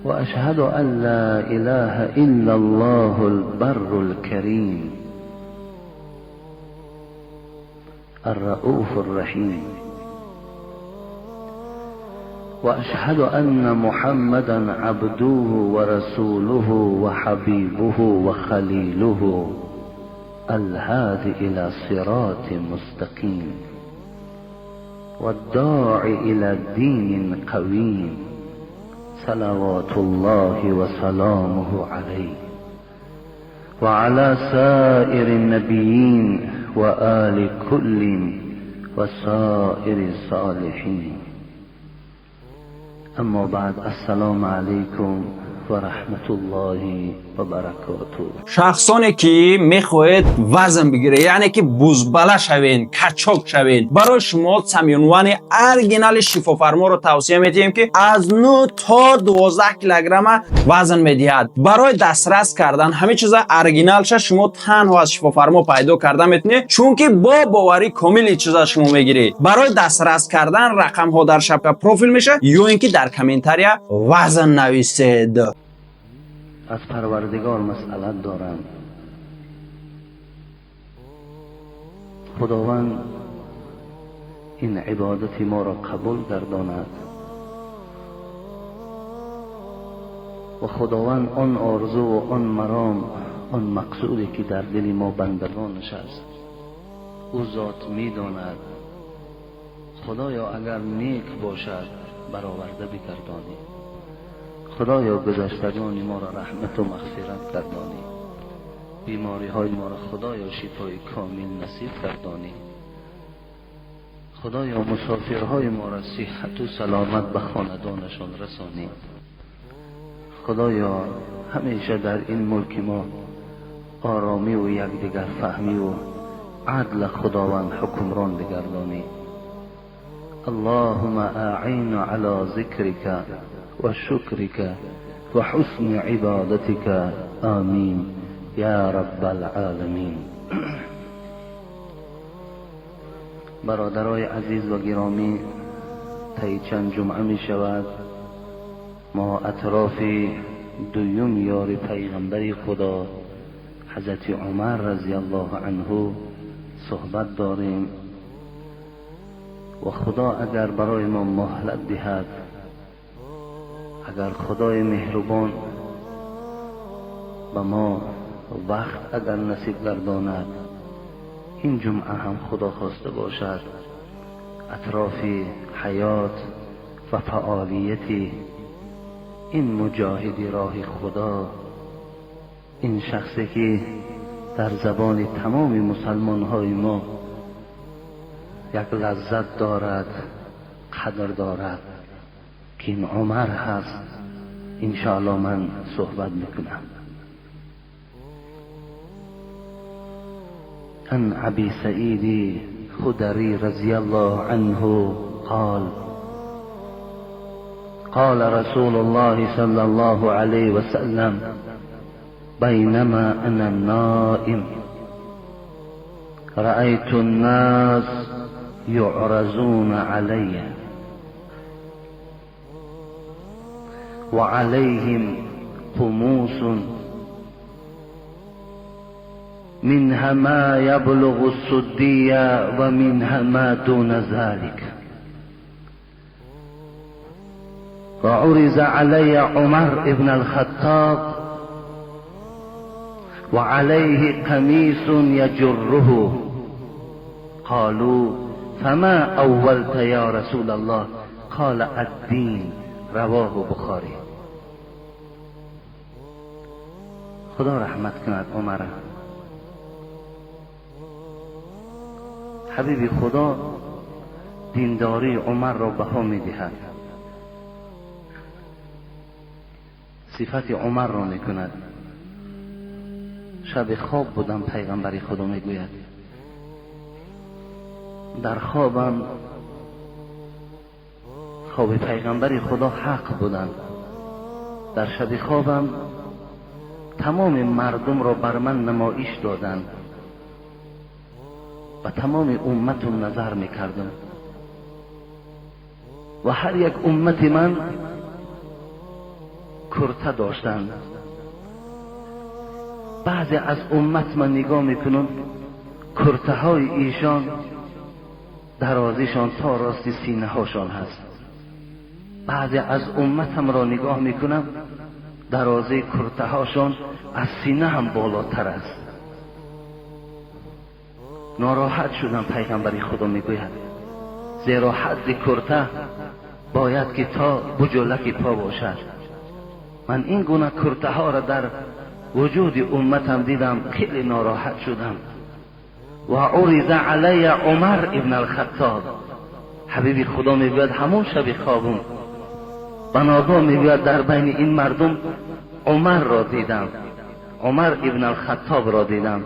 وأشهد أن لا إله إلا الله البر الكريم الرؤوف الرحيم وأشهد أن محمدا عبده ورسوله وحبيبه وخليله الهادي إلى صراط مستقيم والداعي إلى دين قويم صلوات الله وسلامه عليه وعلى سائر النبيين وآل كل وسائر الصالحين. أما بعد، السلام عليكم ورحمة الله وبركاته. Шахсоне ки мехоҳед вазн бигиред, яъне ки бузбала шавен, качок шавен, барои шумо самюнвани оригинали шифофарморо тавсия медиҳем, ки аз 9 то 12 килограмма вазн медиҳад. Барои дастрас кардан ҳамин чиза оригиналша шумо танҳо аз шифофармо пайдо карда метавонед, чунки бо боварӣ комили чиза шумо мегиред. Барои дастрас кардан рақамҳо дар шапка профил мешавад ё ин ки дар комментария вазн нависед. Аз Парвардигор масъалат дорам, Худованд ин ибодати моро қабул гардонад ва Худованд он орзу ва он маром, он мақсуде ки дар дили мо бандагонаш аст, ӯ зот медонад. Худоё, агар нек бошад, бароварда бигардонӣ. Худоё, гузаштагони моро раҳмату мағфират гардонӣ, бемориҳои моро, Худоё, шифои комил насиб гардонӣ. Худоё, мусофирҳои моро сиҳату саломат ба хонадонашон расонӣ. Худоё, ҳамеша дар ин мулки мо оромиву якдигарфаҳмиву адла Худованд ҳукмрон бигардонӣ. اللهم أعنا على ذكرك وشكرك وحسن عبادتك، آمين يا رب العالمين. برادرای عزیز و گرامی، طی چند جمعه می شود ما اطراف دویم یار پیغمبر خدا حضرت عمر رضی الله عنه صحبت داریم و خدا اگر برای ما مهلت دهد، اگر خدای مهربان به ما وقت اگر نصیب گرداند، این جمعه هم خدا خواسته باشد اطراف حیات و فعالیت این مجاهد راه خدا، این شخصی که در زبان تمام مسلمان های ما یک لذت دارد، قدر دارد، که این عمر هست، انشاءالله من صحبت میکنم. عن ابی سعید خدری رضی الله عنه قال: قال رسول الله صلى الله عليه وسلم: بينما أنا نائم رأيت الناس يعرضون علي وعليهم قموس منها ما يبلغ السدية ومنها ما دون ذلك، وعرض علي عمر ابن الخطاب وعليه قميص يجره، قالوا: فما أولت يا رسول الله؟ قال: الدين. رواه بخاری. خدا رحمت کند عمر. حبیبی خدا دینداری عمر را بها میدهد، صفت عمر را میکند. شب خواب بودم، پیغمبر خدا میگوید در خوابم، خواب پیغمبر خدا حق بودند، در شب خوابم تمام مردم را بر من نمایش دادند و تمام امتم نظر میکردم و هر یک امت من کرته داشتند. بعضی از امت من نگاه میکنم کرته های ایشان درازیشان تا راست سینه هاشان هست. بعضی از امتم را نگاه میکنم درازی کرته هاشان از سینه هم بالاتر است. ناراحت شدم. پیغمبر خدا میگوید زیرا حد کرته باید که تا بجلک پا باشد. من این گونه کرته ها را در وجود امتم دیدم، خیلی ناراحت شدم. و عرض علی عمر ابن الخطاب، حبیبی خدا میگوید همون شب خوابم بناگاه میگوید در بین این مردم عمر را دیدم، عمر ابن الخطاب را دیدم.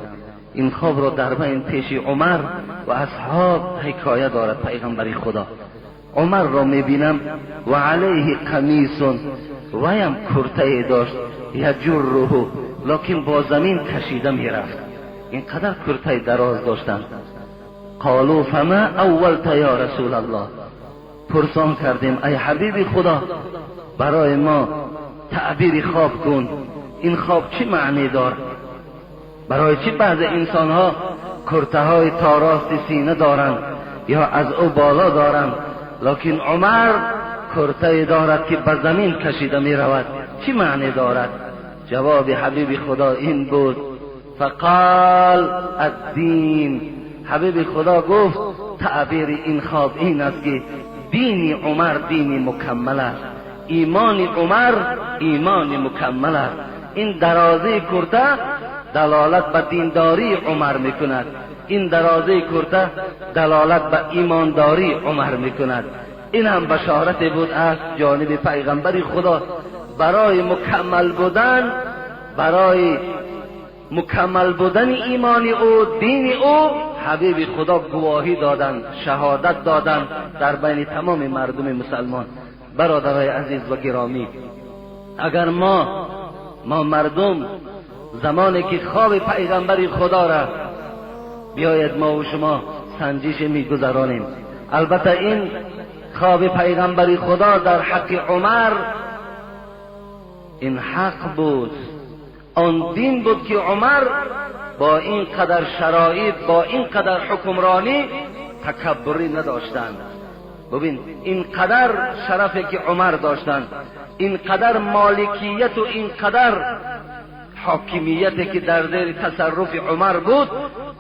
این خواب را در بین پیش عمر و اصحاب حکایه دارد پیغمبر خدا. عمر را میبینم و علیه قمیص، ویم کرته داشت یجره، لکن با زمین کشیده میرفت، اینقدر کرته دراز داشتند. قالوا فما اولت یا رسول الله، پرسان کردیم ای حبیب خدا برای ما تعبیر خواب کن، این خواب چه معنی دارد؟ برای چی بعض انسان ها کرته های تا راست سینه دارند یا از او بالا دارند، لکن عمر کرته دارد که به زمین کشیده می رود، چی معنی دارد؟ جواب حبیب خدا این بود فقال الدین. حبیب خدا گفت تعبیر این خواب این است که دین عمر دین مکمل است، ایمان عمر ایمان مکمل است. این درازه کرته دلالت به دینداری عمر میکند، این درازه کرته دلالت به ایمانداری عمر میکند. این هم بشارت بود از جانب پیغمبر خدا برای مکمل بودن، برای مکمل بودن ایمان او، دین او. حبیب خدا گواهی دادن، شهادت دادن در بین تمام مردم مسلمان. برادرای عزیز و گرامی، اگر ما مردم زمانی که خواب پیغمبر خدا را بیاید ما و شما سنجش میگذرانیم. البته این خواب پیغمبر خدا در حق عمر این حق بود، آن دین بود که عمر با این قدر شرایط، با این قدر حکمرانی تکبری نداشتند. ببین این قدر شرفی که عمر داشتند، این قدر مالکیت و این قدر حاکمیتی که در زیر تصرف عمر بود،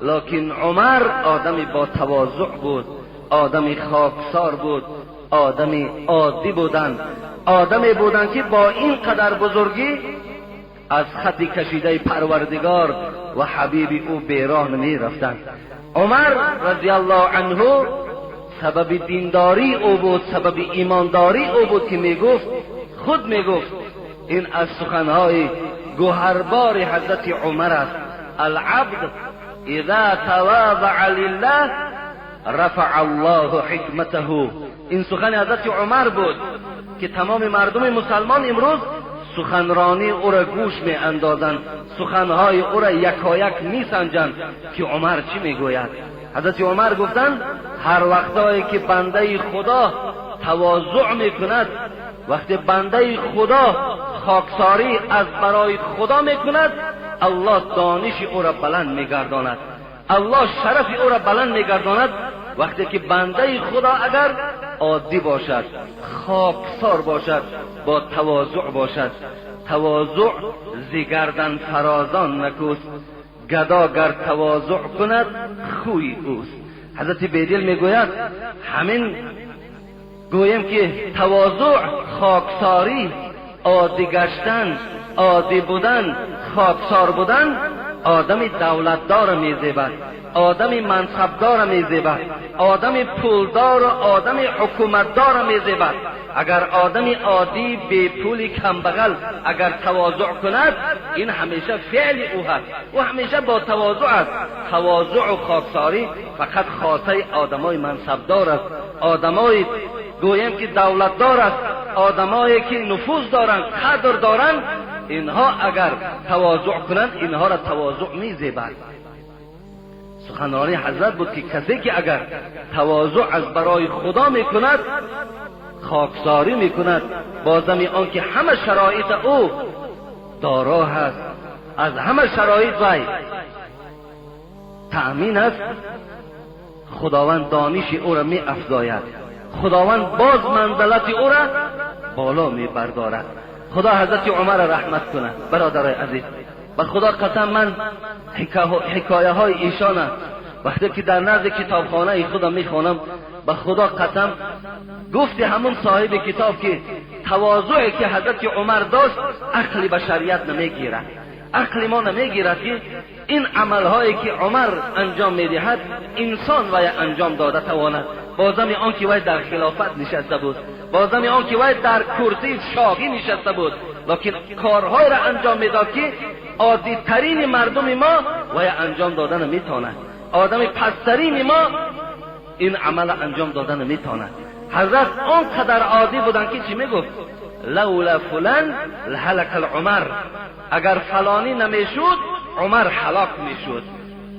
لکن عمر آدمی با تواضع بود، آدمی خاکسار بود، آدمی عادی بودند، آدمی بودند که با این قدر بزرگی از خط کشیده پروردگار و حبیب او بیراه نمی رفتند. عمر رضی الله عنه سبب دینداری او بود، سبب ایمانداری او بود که میگفت، خود میگفت این از سخنهای گوهربار حضرت عمر است: العبد اذا تواضع لله رفع الله حکمته. این سخن حضرت عمر بود که تمام مردم مسلمان امروز سخنرانی او را گوش می اندازند، سخنهای او را یکایک می سنجند که عمر چی می گوید. حضرت عمر گفتند هر وقتایی که بنده خدا تواضع می کند، وقتی بنده خدا خاکساری از برای خدا می کند، الله دانش او را بلند می گرداند، الله شرف او را بلند می گرداند. وقتی که بنده خدا اگر عادی باشد، خاکسار باشد، با تواضع باشد، تواضع ز گردن فرازان نکوست، گدا گر تواضع کند خوی اوست. حضرت بیدل میگوید همین گویم که تواضع، خاکساری، عادی گشتن، عادی بودن، خاکسار بودن آدم دولتدار میزیبد، آدم منصبدار میزیبد، آدم پولدار و آدم حکومتدار میزیبد. اگر آدم عادی بی پول کمبغل اگر تواضع کند، این همیشه فعل او هست، او همیشه با تواضع است. تواضع و خاکساری فقط خاصه آدمای منصبدار است، آدمای گویم که دولتدار است، آدمایی که نفوذ دارند، قدر دارند. اینها اگر تواضع کنند، اینها را تواضع میزیبد. سخنرانی حضرت بود که کسی که اگر تواضع از برای خدا میکند، خاکساری میکند، بازم آنکه همه شرایط او دارا هست، از همه شرایط وی تأمین است، خداوند دانش او را می افزاید، خداوند باز منزلت او را بالا می بردارد. خدا حضرت عمر را رحمت کند. برادرای عزیز، به خدا قسم من حکایه های ایشان وقتی که در نزد کتابخانه خودم میخوانم، به خدا قسم گفتی همون صاحب کتاب که تواضعی که حضرت عمر داشت عقل بشریت نمیگیرد، عقل ما نمیگیرد که این عملهایی که عمر انجام میدهد انسان وی انجام داده تواند. بازم آن که وی در خلافت نشسته بود، بازم آن که وی در کرسی شاهی نشسته بود، لکن کارهای را انجام میداد که عادی ترین مردم ما وی انجام دادن نمیتواند، آدم پسترین ما این عمل انجام دادن نمیتواند. حضرت آنقدر عادی بودن که چی میگفت؟ لولا فلان لهلک العمر، اگر فلانی نمیشد عمر هلاک میشد.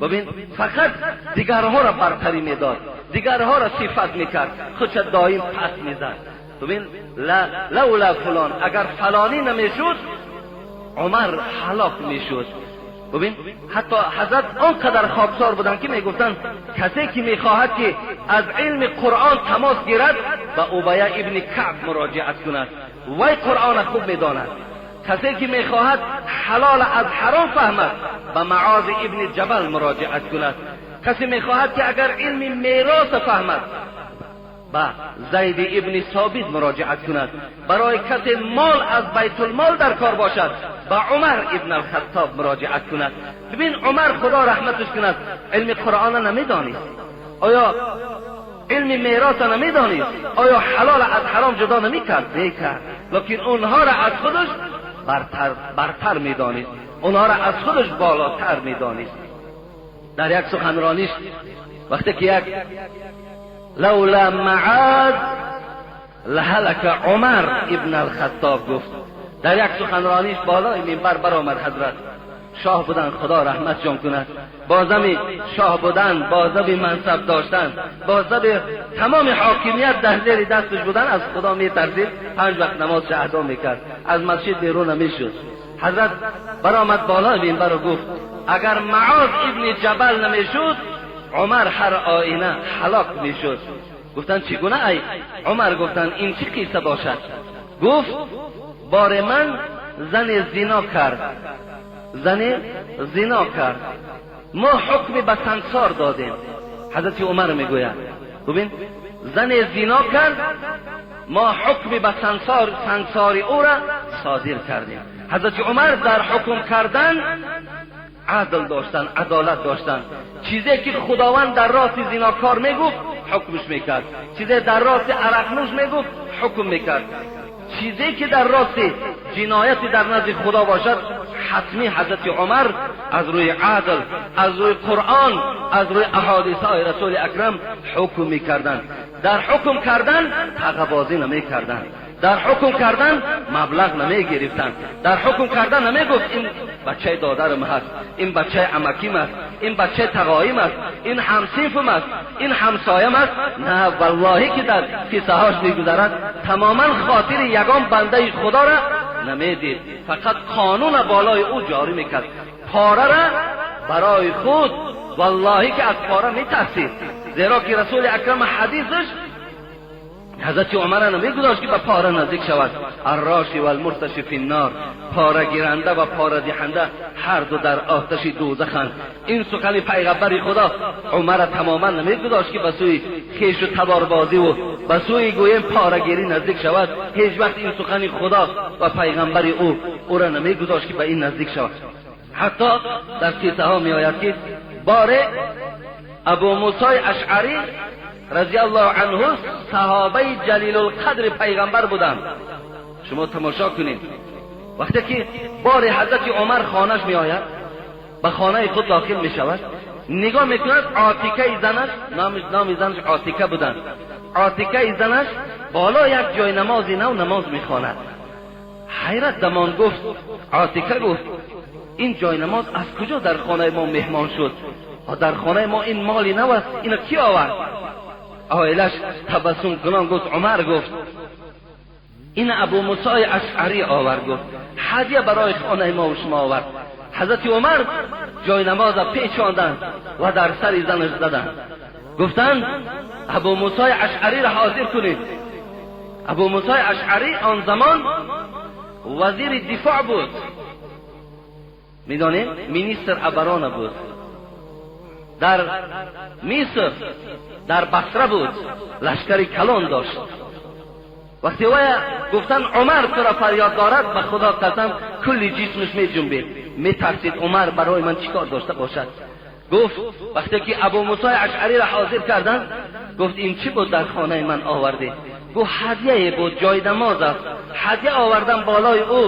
ببین فقط دیگرها را برتری میداد، دیگرها را صفت میکرد، خودش دائم پس میزد. ببین لولا فلان، اگر فلانی نمیشد عمر هلاک میشد. ببین حتی حضرت آنقدر خاکسار بودند که میگفتند کسی که میخواهد که از علم قرآن تماس گیرد به ابی ابن کعب مراجعت کند، وی قرآن خوب میداند. کسی که میخواهد حلال از حرام فهمد به معاذ ابن جبل مراجعت کند. کسی میخواهد که اگر علم میراث فهمد به زید ابن ثابت مراجعت کند. برای کسی مال از بیت المال در کار باشد به عمر ابن الخطاب مراجعت کند. ببین عمر خدا رحمتش کند علم قرآن نمیدانست، آیا علم میراث نمیدانست، آیا حلال از حرام جدا نمیکرد؟ میکرد، لکن اونها را از خودش برتر میدانست، اونها را از خودش بالاتر میدانست. در یک سخنرانیش وقتی که یک لولا معاذ لهلک عمر ابن الخطاب گفت، در یک سخنرانیش بالای منبر برآمد. حضرت شاه بودن، خدا رحمت جان کند، بازم شاه بودن، بازم منصب داشتن، بازم تمام حاکمیت در زیر دستش بودن، از خدا میترسید، 5 وقت نماز ادا میکرد، از مسجد بیرون نمیشد. حضرت برآمد بالای منبر و گفت اگر معاذ ابن جبل نمیشد عمر هر آینه هلاک میشد. گفتن چگونه ای عمر؟ گفتن این چه قصه باشد؟ گفت بار من زن زنا کرد، زن زنا کرد، ما حکم به سنگسار دادیم. حضرت عمر میگوید ببین زن زنا کرد، ما حکم به سنگسار او را صادر کردیم. حضرت عمر در حکم کردن عدل داشتن، عدالت داشتن. چیزی که خداوند در راست زناکار میگفت حکمش میکرد، چیزی در راست عرقنوش میگفت حکم میکرد، چیزی که در راست جنایت در نزد خدا باشد حتمی حضرت عمر از روی عدل، از روی قرآن، از روی احادیث های رسول اکرم حکم میکردند. در حکم کردن تقبازی نمیکردند، در حکم کردن مبلغ نمیگرفتند، در حکم کردن نمیگفت این بچه دادرم هست، این بچه عمکیم است، این بچه تقایم است، این همصنفم است، این همسایم است. نه والله که در قصه هاش میگذرد تماما خاطر یگان بنده خدا را نمیدید، فقط قانون بالای او جاری میکرد. پاره را برای خود والله که از پاره میترسید، زیرا که رسول اکرم حدیثش حضرت عمر نمیگذاشت که به پاره نزدیک شود. الراشی و المرتشی فی النار، پاره گیرنده و پاره دهنده هر دو در آتش دوزخند. این سخن پیغمبر خدا عمر تماما نمیگذاشت که به سوی خویش و تباربازی و به سوی گویم پاره گیری نزدیک شود. هیچ وقت این سخن خدا و پیغمبر او را نمیگذاشت که به این نزدیک شود. حتی در قصه ها میآید که باره ابو موسی اشعری رضی الله عنه صحابه جلیل القدر پیغمبر بودند. شما تماشا کنید وقتی که بار حضرت عمر خانهش می آید، به خانه خود داخل می شود، نگاه میکند عاتکه زنش، نام زنش عاتکه بودند، عاتکه زنش بالا یک جای نمازی نو نماز میخواند. حیرت دمان گفت، عاتکه گفت این جای نماز از کجا در خانه ما مهمان شد؟ در خانه ما این مالی نو است، اینو کی آورد؟ Оилаш табассум кунон гуфт: Умар, гуфт, ин Абу Мусои Ашъарӣ овард, гуфт, ҳадя барои хонаи мо ва шумо овард. Ҳазрати Умар ҷои намоза печонданд ва дар сари занаш заданд. Гуфтанд: Абу Мусои Ашъариро ҳозир кунед. Абу Мусои Ашъарӣ он замон вазири дифоъ буд, медонем, министр оборона буд дар Миср, дар Басра буд, лашкари калон дошт. Вақте вая гуфтанд: Умар туро фарёд дорад, ба Худо қасам, кулли ҷисмаш меҷунбид, метарсид, Умар барои ман чӣ кор дошта бошад? Гуфт, вақте ки Абу Мусои Ашъариро ҳозир карданд, гуфт: ин чӣ буд дар хонаи ман овардӣ? Гуфт: ҳадияе буд, ҷои намоз аст, ҳадия овардам, болои ӯ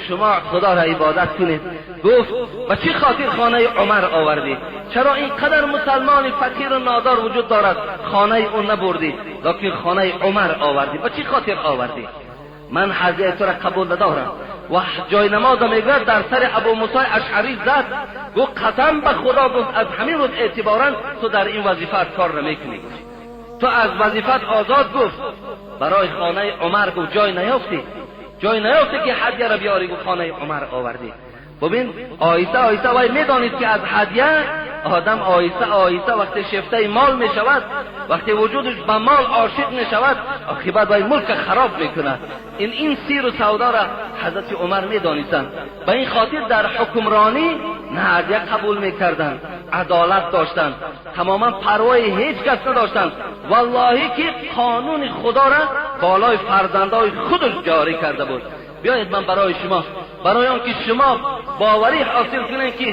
шумо Худоро ибодат кунед. Гуфт: ба чӣ хотир хонаи Умар овардӣ? Чаро ин қадар мусалмони фақиру нодор вуҷуд дорад, хонаи ӯ набурдӣ, лекин хонаи Умар овардӣ? Ба чӣ хотир овардӣ? Ман ҳадияи туро қабул надорам. Ва ҷои намоза, мегӯяд, дар сари Абу Мусои Ашъарӣ зад. Гуфт: қасам ба Худо, гуфт, аз ҳамин рӯз эътиборан ту дар ин вазифаат кор намекунӣ, ту аз вазифат озод. Гуфт: барои хонаи Умар, гуфт, ҷой наёфтӣ, ҷой наёфтӣ ки ҳадяро биёрӣ, гуфт, хонаи Умар овардӣ. Бубин, оҳиста оҳиста вай медонист, ки аз ҳадя одам оҳиста оҳиста вақте шефтаи мол мешавад, вақте вуҷудаш ба мол ошиқ мешавад, оқибат вай мулка хароб мекунад. Ин сиру савдоро ҳазрати Умар медонистанд. Ба ин хотир дар ҳукмронӣ на ҳадя қабул мекарданд, адолат доштанд, тамоман парвои ҳеҷ кас надоштанд. Валлоҳӣ ки қонуни Худоро болои фарзандои худаш ҷорӣ карда буд. Биёед, ман барои шумо, барои он ки шумо боварӣ ҳосил кунед, ки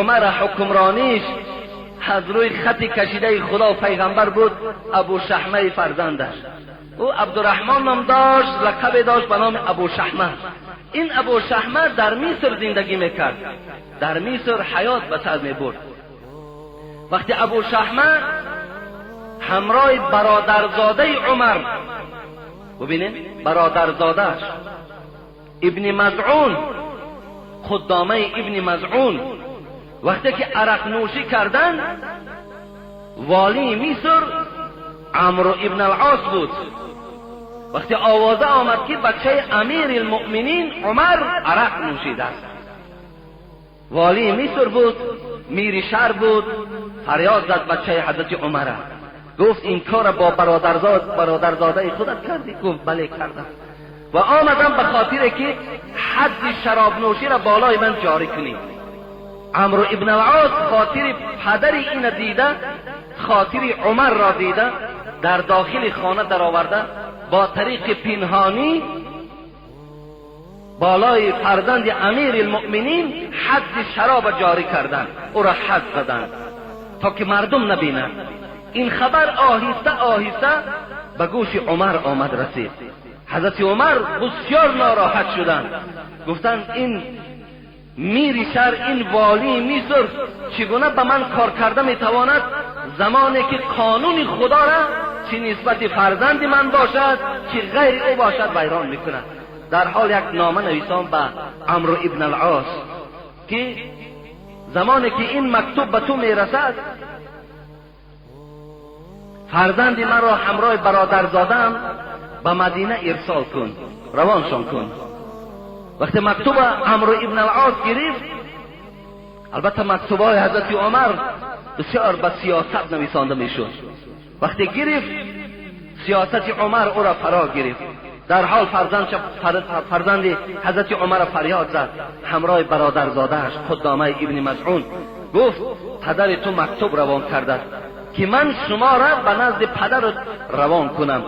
Умар ҳукмрониш аз рӯи хати кашидаи Худо пайғамбар буд, Абу Шаҳмаи фарзандаш, ӯ Абдураҳмон ном дошт, лақабе дошт ба номи Абу Шаҳма. Ин Абу Шаҳма дар Миср зиндагӣ мекард, дар Миср ҳаёт ба сар мебурд. Вақте Абу Шаҳма ҳамроҳи бародарзодаи Умар, бубинед, бародарзодааш Ибни Мазъун, Қуддомаи Ибни Мазъун, вақте ки арақнӯшӣ карданд, волии Миср Амру ибн Алос буд. Вақте овоза омад, ки бачаи амири лмуъминин Умар арақ нӯшидааст, волии Миср буд, мири шаҳр буд, фарёд зад бачаи ҳазрати Умара, гуфт: ин кора бо бародарзодаи худат кардӣ? Гуфт: бале, кардам ва омадам ба хотире ки ҳадди шаробнӯширо болои ман ҷорӣ кунӣ. Амру ибн Алос хотири падари ина дида, хотири Умарро дида, дар дохили хона дароварда, бо тариқи пинҳонӣ болои фарзанди амири лмуъминин ҳадди шароба ҷорӣ карданд, ӯро ҳад заданд, то ки мардум набинанд. Ин хабар оҳиста оҳиста ба гӯши Умар омад, расид. Ҳазрати Умар бисёр нороҳат шуданд. Гуфтанд: ин мири шаҳр, ин волии Миср чӣ гуна ба ман кор карда метавонад, замоне ки қонуни Худора, чӣ нисбати фарзанди ман бошад, чӣ ғайри ӯ бошад, вайрон мекунад? Дар ҳол як нома нависон ба Амру ибн Алос, ки замоне ки ин мактуб ба ту мерасад, фарзанди маро ҳамроҳи бародарзодаам ба Мадина ирсол кун, равоншон кун. Вақте мактуба Амру ибн Алос гирифт, албатта, мактубҳои ҳазрати Умар бисёр ба сиёсат нависонда мешуд, вақте гирифт, сиёсати Умар ӯро фаро гирифт. Дар ҳол фарзанди ҳазрати Умарро фарёд зад ҳамроҳи бародарзодааш Қуддомаи Ибни Мазъун. Гуфт: падари ту мактуб равон кардааст, ки ман шуморо ба назди падарат равон кунам.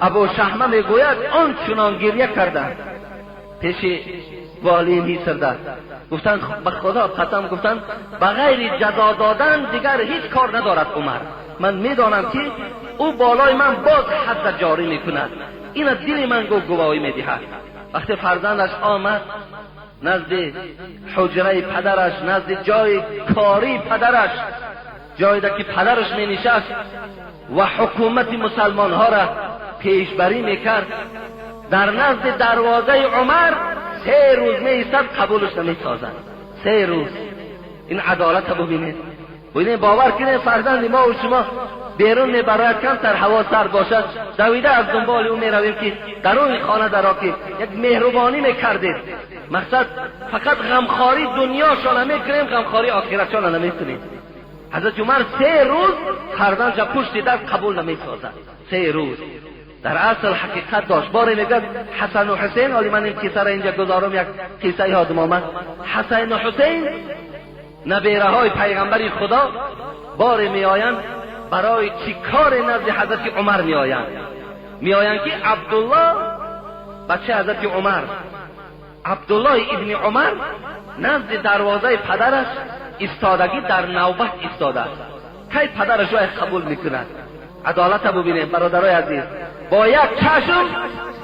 Абу Шаҳма мегӯяд, он чунон гирья карданд пеши волии Мисрда. Гуфтанд: ба Худо қасам, гуфтанд, ба ғайри ҷазо додан дигар ҳеҷ кор надорад Умар. Ман медонам, ки ӯ болои ман боз ҳадда ҷорӣ мекунад. Ина дили ман, гуфт, гувоҳӣ медиҳад. Вақте фарзандаш омад назди ҳуҷраи падараш, назди ҷои кории падараш, ҷойда ки падараш менишаст ва ҳукумати мусалмонҳоро пешбарӣ мекард, дар назди дарвозаи Умар 3 рӯз меистад, қабулаш намесозад. 3 рӯз. Ин адолата бубинед. ببینید باور کنید فرزند ما و شما بیرون میبرد، کمتر هوا سرد باشد، دویده از دنبال او میرویم که درون خانه درا که یک مهربانی میکردید. مقصد فقط غمخواری دنیاشان نمیکنیم، غمخواری آخرتشان نمیکنیم. حضرت عمر 3 روز فرزندش پشت در قبول نمیسازد. 3 روز در اصل حقیقت داشت. باره میگه حسن و حسین، حالی من این قصه را اینجا گذارم، یک قصه یادم آمد. حسن و حسین نبیره های پیغمبر خدا باره میآیند برای چی کار نزد حضرت عمر میآیند. میآیند که عبدالله بچه حضرت عمر، عبدالله ابن عمر نزد دروازه پدرش ایستادگی در نوبت ایستاده است. کی پدرش را قبول میکند؟ عدالت ببینیم برادرای عزیز، با یک چشم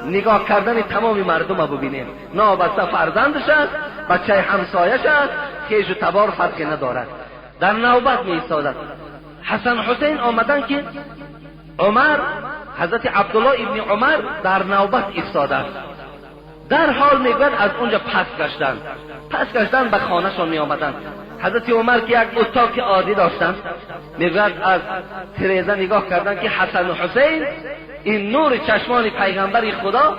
نگاه کردن تمام مردم ببینیم. نابسته فرزندش است، بچه همسایش است، خیش و تبار فرقی ندارد. در نوبت می ایستادد. حسن حسین آمدن که عمر، حضرت عبدالله ابن عمر در نوبت ایستاده است. در حال میگوید از اونجا پس گشتند، پس گشتن به خانهشان می آمدند. حضرت عمر که یک اتاق عادی داشتند، میگوید از تریزه نگاه کردند که حسن و حسین این نور چشمان پیغمبر خدا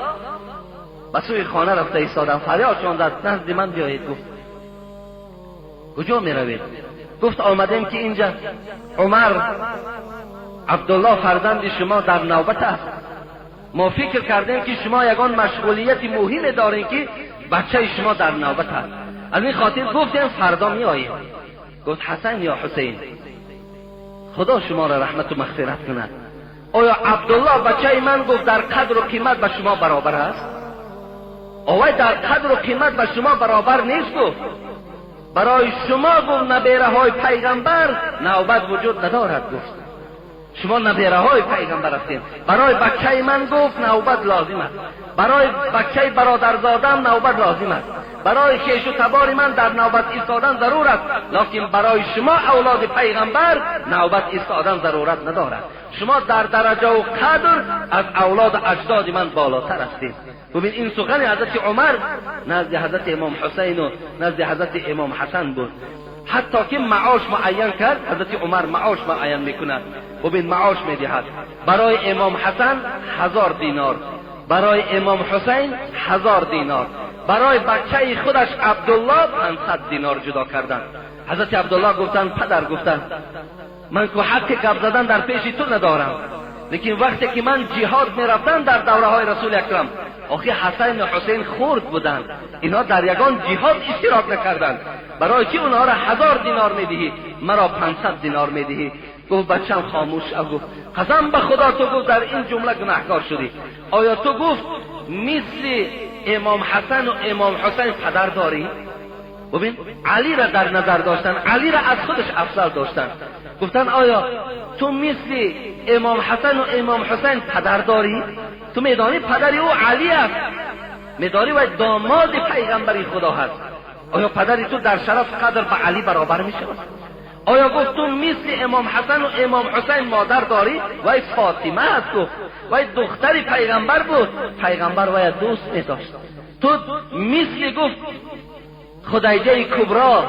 به سوی خانه رفته ایستادند. فریادشان زد نزد من بیایید. گفت کجا می روید؟ گفت آمدیم که اینجا عمر عبدالله فرزند شما در نوبت است. ما فکر کردیم که شما یگان مشغولیت مهم دارین که بچه شما در نوبت است، از این خاطر گفتیم فردا می آییم. گفت حسن یا حسین، خدا شما را رحمت و مغفرت کند، آیا عبدالله بچه من گفت در قدر و قیمت به شما برابر است؟ آیا در قدر و قیمت به شما برابر نیست؟ گفت برای شما گفت نبیره های پیغمبر نوبت وجود ندارد. گفت شما نبیره های پیغمبر هستید، برای بچه من گفت نوبت لازم است، برای بچه برادرزادم نوبت لازم است، برای خیش و تبار من در نوبت ایستادن ضرور است، لکن برای شما اولاد پیغمبر نوبت ایستادن ضرورت ندارد. شما در درجه و قدر از اولاد اجداد من بالاتر هستید. ببین این سخن حضرت عمر نزد حضرت امام حسین و نزد حضرت امام حسن بود. حتی که معاش معین کرد، حضرت عمر معاش معین میکند. ببین معاش میدهد برای امام حسن 1000 دینار، برای امام حسین 1000 دینار، برای بچه خودش عبدالله 500 دینار جدا کردند. حضرت عبدالله گفتند پدر، گفتند من که حق گپ زدن در پیش تو ندارم، لیکن وقتی که من جهاد میرفتم در دوره های رسول اکرم، آخه حسن و حسین خرد بودند، اینا در یگان جهاد اشتراک نکردند، برای چی اونها را 1000 دینار میدهی، مرا 500 دینار میدهی؟ گفت بچم خاموش. گفت قسم به خدا تو گفت در این جمله گناهکار شدی. آیا تو گفت مثل امام حسن و امام حسین پدر داری؟ ببین علی را در نظر داشتن، علی را از خودش افضل داشتن. گفتن آیا تو مثل امام حسن و امام حسین پدر داری؟ تو میدانی پدر او علی است، میدانی و داماد پیغمبری خدا هست، آیا پدری تو در شرف قدر به علی برابر می شود؟ آیا گفت تو مثل امام حسن و امام حسین مادر داری؟ وای فاطمه است، گفت وای دختری پیغمبر بود، پیغمبر وای دوست می داشت. تو مثل گفت خدیجه کبرا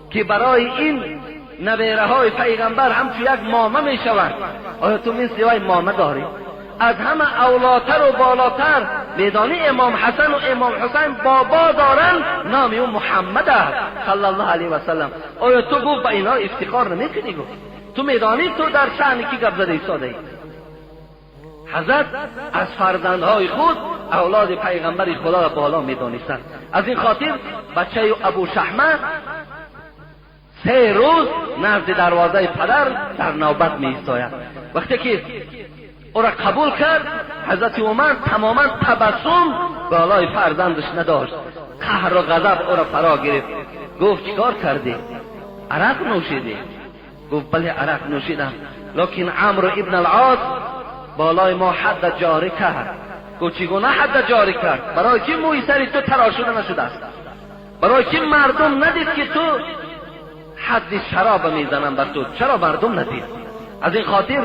که برای این نبیره های پیغمبر همچون یک مامه می شوند، آیا تو مثل وای مامه داری؟ از همه اولاتر و بالاتر میدانی امام حسن و امام حسین بابا دارن، نام او محمد است صلی الله علیه و سلم. آیا تو گفت به اینا افتخار نمیکنی؟ گفت تو میدانی تو در شأن کی گپ زده ایستاده ای؟ حضرت از فرزندهای خود اولاد پیغمبر خدا را بالا میدانستند. از این خاطر بچه ابو شحمه 3 روز نزد دروازه پدر در نوبت می ایستاید. وقتی که او را قبول کرد، حضرت عمر تماما تبسم بالای فرزندش نداشت، قهر و غضب او را فرا گرفت. گفت چیکار کردی؟ عرق نوشیدی؟ گفت بله عرق نوشیدم، لکن عمرو ابن العاص بالای ما حد جاری کرد. گفت چگونه حد جاری کرد؟ برای چی موی سری تو تراشوده نشده است؟ برای چی مردم ندید که تو حد شراب میزنم بر تو؟ چرا مردم ندید؟ از این خاطر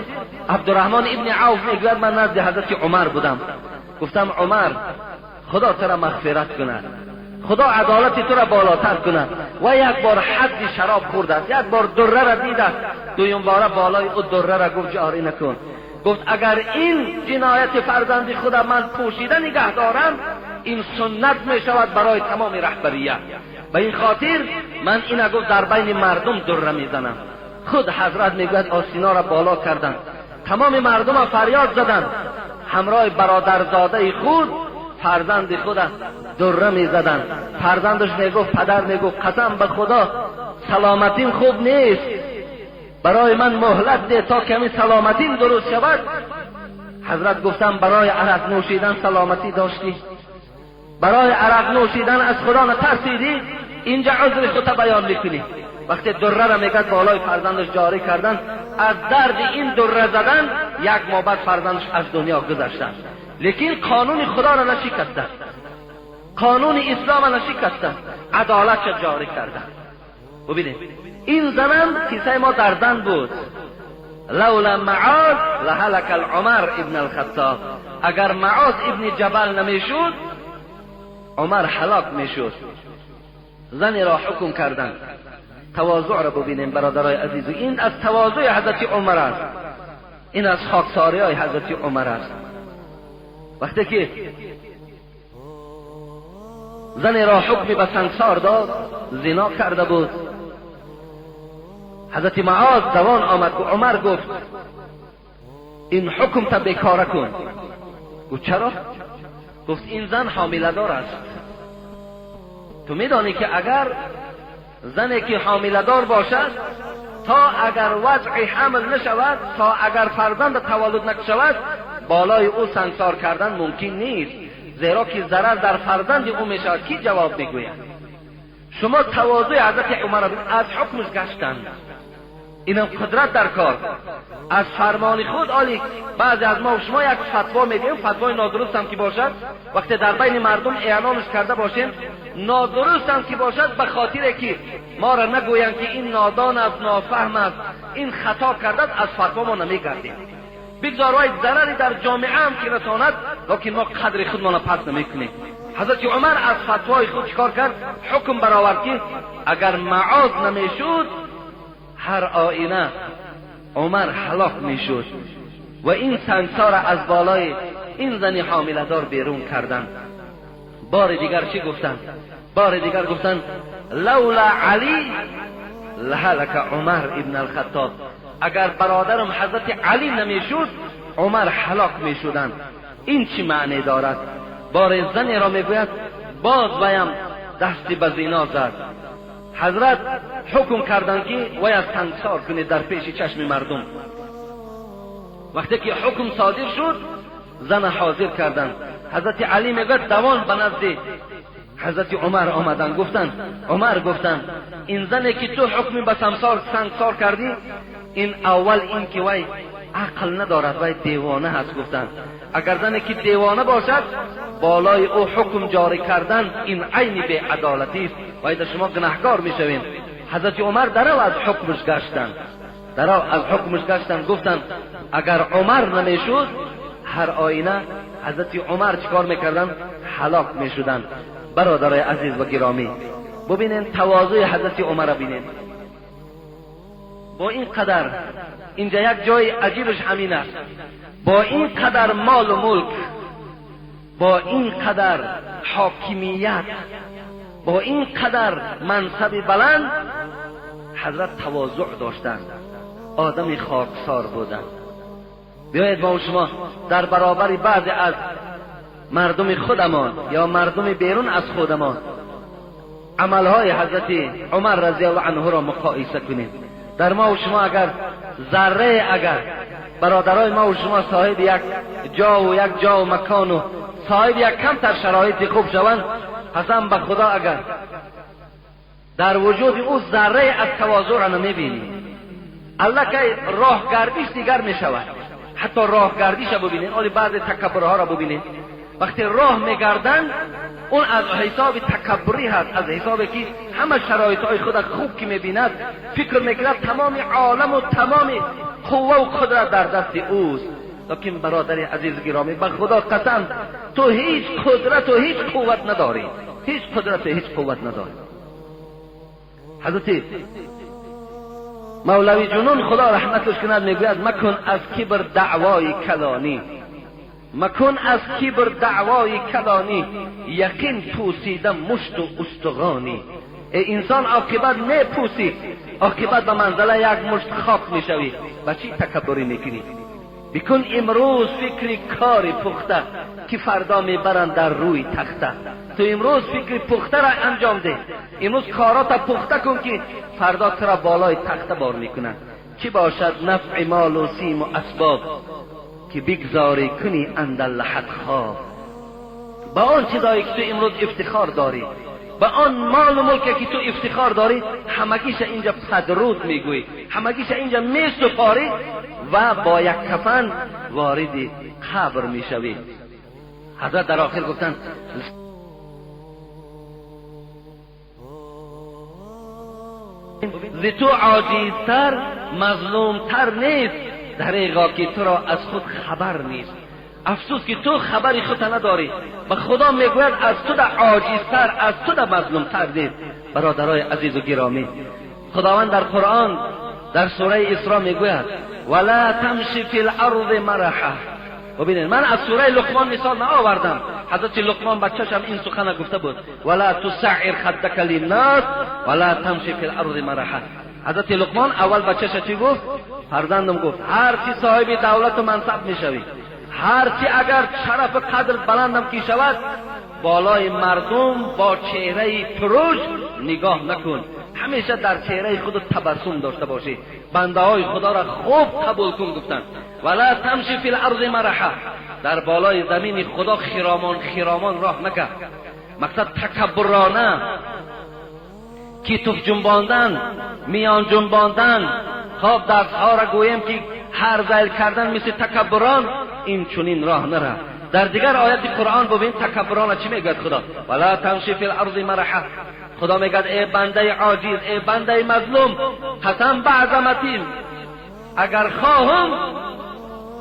عبدالرحمن ابن عوف میگوید من نزد حضرت عمر بودم، گفتم عمر خدا تو را مغفرت کند، خدا عدالت تو را بالاتر کند. و یک بار حد شراب خورده است، یک بار دره را دیده است، دویم باره بالای او دره را گفت جاری نکن. گفت اگر این جنایت فرزند خود من پوشیده نگه دارم، این سنت می شود برای تمام رهبریت. به این خاطر من اینا گفت در بین مردم دره میزنم. خود حضرت میگوید آسینا را بالا کردند، تمام مردم فریاد زدند، همراه برادرزاده خود فرزند خود دره میزدند. فرزندش میگفت، پدر میگفت قسم به خدا سلامتیم خوب نیست، برای من مهلت ده تا کمی سلامتیم درست شود. حضرت گفتم برای عرق نوشیدن سلامتی داشتی؟ برای عرق نوشیدن از خدا نترسیدی؟ اینجا عذر خودت بیان میکنی. وقتی دره را میگد بالای فرزندش جاری کردن، از درد این دره زدن یک ماه بعد فرزندش از دنیا گذشتن. لیکن قانون خدا را نشکستن، قانون اسلام را نشکستن، عدالت را جاری کردن. ببینید این زنم کیسه ما در زن بود. لولا معاذ لهلک العمر ابن الخطاب. اگر معاذ ابن جبل نمیشد عمر هلاک میشد. زنی را حکم کردن. تواضع را ببینیم برادرای عزیز، این از تواضع حضرت عمر است، این از خاکساری های حضرت عمر است. وقتی که زنی را حکمی به سنگسار داد، زنا کرده بود، حضرت معاذ دوان آمد و عمر گفت این حکم تا بیکاره کن. گفت چرا؟ گفت این زن حامله دار است. تو میدانی که اگر زنی که حامله دار باشد، تا اگر وضع حمل نشود، تا اگر فرزند تولد نشود، بالای او سنگسار کردن ممکن نیست، زیرا که ضرر در فرزند او میشود. کی جواب میگوید؟ شما تواضع حضرت عمر از حکمش گشتند. اینم قدرت در کار از فرمان خود. آلی بعضی از ما و شما یک فتوا میدیم، فتوای نادرست هم که باشد، وقتی در بین مردم اعلانش کرده باشیم، نادرست هم که باشد، به خاطر که ما را نگویند که این نادان است، نافهم است، این خطا کرده، از فتوا ما نمیگردیم. بگذار وای ضرری در جامعه هم که رساند، لیکن ما قدر خودمان را پس نمیکنیم. حضرت عمر از فتوای خود چکار کرد؟ حکم برآورد که اگر معاذ نمیشد هر آینه عمر هلاک میشد. و این سنگسار از بالای این زن حامله دار بیرون کردن. بار دیگر چی گفتن؟ بار دیگر گفتن لولا علی لهلک عمر ابن الخطاب. اگر برادرم حضرت علی نمیشد عمر هلاک میشدند. این چی معنی دارد؟ بار زنی را میگوید باز ویم دستی به زنا زد. حضرت حکم کردند که وی از سنگسار کنید در پیش چشم مردم. وقتی که حکم صادر شد زن حاضر کردند. حضرت علی میگوید دوان به نزد حضرت عمر آمدند، گفتند عمر، گفتند این زنی که تو حکم به سنگسار کردی، این اول این که وی عقل ندارد، وی دیوانه هست. گفتند اگر زنی که دیوانه باشد بالای او حکم جاری کردن این عین بی‌عدالتی است و اذا شما گناهکار میشوین. حضرت عمر درو از حکمش گشتند، درو از حکمش گشتند. گفتند اگر عمر نمیشد هر آینه حضرت عمر چیکار میکردن؟ هلاک میشدند. برادرای عزیز و گرامی، ببینین تواضع حضرت عمر را ببینین. با این قدر اینجا یک جای عجیبش همین است، با این قدر مال و ملک، با این قدر حاکمیت، با این قدر منصب بلند، حضرت تواضع داشتند، آدم خاکسار بودند. بیایید ما و شما در برابر بعضی از مردم خودمان یا مردم بیرون از خودمان عملهای حضرت عمر رضی الله عنه را مقایسه کنیم. در ما و شما اگر ذره، اگر برادرای ما و شما صاحب یک جا و یک جا و مکان و صاحب یک کمتر شرایط خوب شوند، قسم به خدا اگر در وجود او ذره از تواضع را نمیبینی، الله که راه گردیش دیگر میشود. حتی راه گردیش را ببینید، ولی بعض تکبرها را ببینید، وقتی راه میگردن اون از حساب تکبری هست، از حساب که همه شرایط های خود خوب که میبیند فکر میکند تمام عالم و تمام قوه و قدرت در دست اوست. لیکن برادر عزیز گرامی، به خدا قسم تو هیچ قدرت و هیچ قوت نداری، هیچ قدرت، هیچ قوت نداری. حضرت مولوی جنون خدا رحمتش کند میگوید مکن از کبر دعوای کلانی، مکن از کبر دعوای کلانی، یقین پوسیده مشت و استغانی. ای انسان عاقبت میپوسی، عاقبت به منزله یک مشت خاک میشوی. به چی تکبری میکنی؟ بکن امروز فکر کار پخته که فردا میبرند در روی تخته. تو امروز فکر پخته را انجام ده، امروز کارات پخته کن که فردا تو را بالای تخته بار میکنند. چی باشد نفع مال و سیم و اسباب که بگذاری کنی اندر لحد خواب. با آن چیزایی که تو امروز افتخار داری، به آن مال و ملکی که تو افتخار داری، همگیش اینجا پدرود میگویی، همگیش اینجا میسپاری و با یک کفن وارد قبر میشوی. حضرت در آخر گفتند ز تو عاجزتر مظلومتر نیست، دریغا که تو را از خود خبر نیست. افسوس که تو خبری خود نداری. و خدا میگوید از تو در عاجزتر، از تو در مظلومتر نیست. برادرای عزیز و گرامی، خداوند در قرآن در سوره اسراء میگوید ولا تمشی فی الارض مرحا. ببینید من از سوره لقمان مثال نآوردم، حضرت لقمان بچه‌ش هم این سخن گفته بود ولا تسعر خدک للناس ولا تمشی فی الارض مرحا. حضرت لقمان اول بچه‌ش چی گفت؟ فرزندم گفت هر چی صاحب دولت و منصب میشوی، هرچی اگر شرف قدر بلندم کی شود، بالای مردم با چهره ترش نگاه نکن، همیشه در چهره خود تبسم داشته باشی، بنده های خدا را خوب قبول کن. گفتن ولا تمشی فی الارض مرحا، در بالای زمین خدا خرامان خرامان راه نکن. مقصد تکبرانه، کتف جنباندن، میان جنباندن، خواب دستها را گوییم که هر ذیل کردن مثل تکبران، این چنین راه نره. در دیگر آیت قرآن ببین تکبران چی میگوید خدا؟ ولا تمشی فی الارض مرحا. خدا میگه ای بنده عاجز، ای بنده مظلوم، قسم به عظمتیم اگر خواهم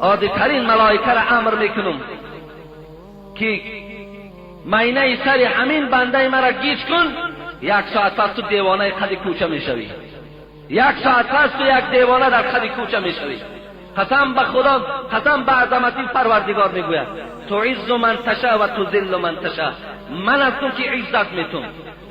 عادی ترین ملائکه را امر میکنم که مینه سر همین بنده مرا گیج کن، یک ساعت پس تو دیوانه قد کوچه میشوی، یک ساعت پس تو یک دیوانه در قد کوچه میشوی. قسم به خدا، قسم به عظمتی پروردگار میگوید تعز من تشا و تذل من تشا. من هستم که عزت میتم،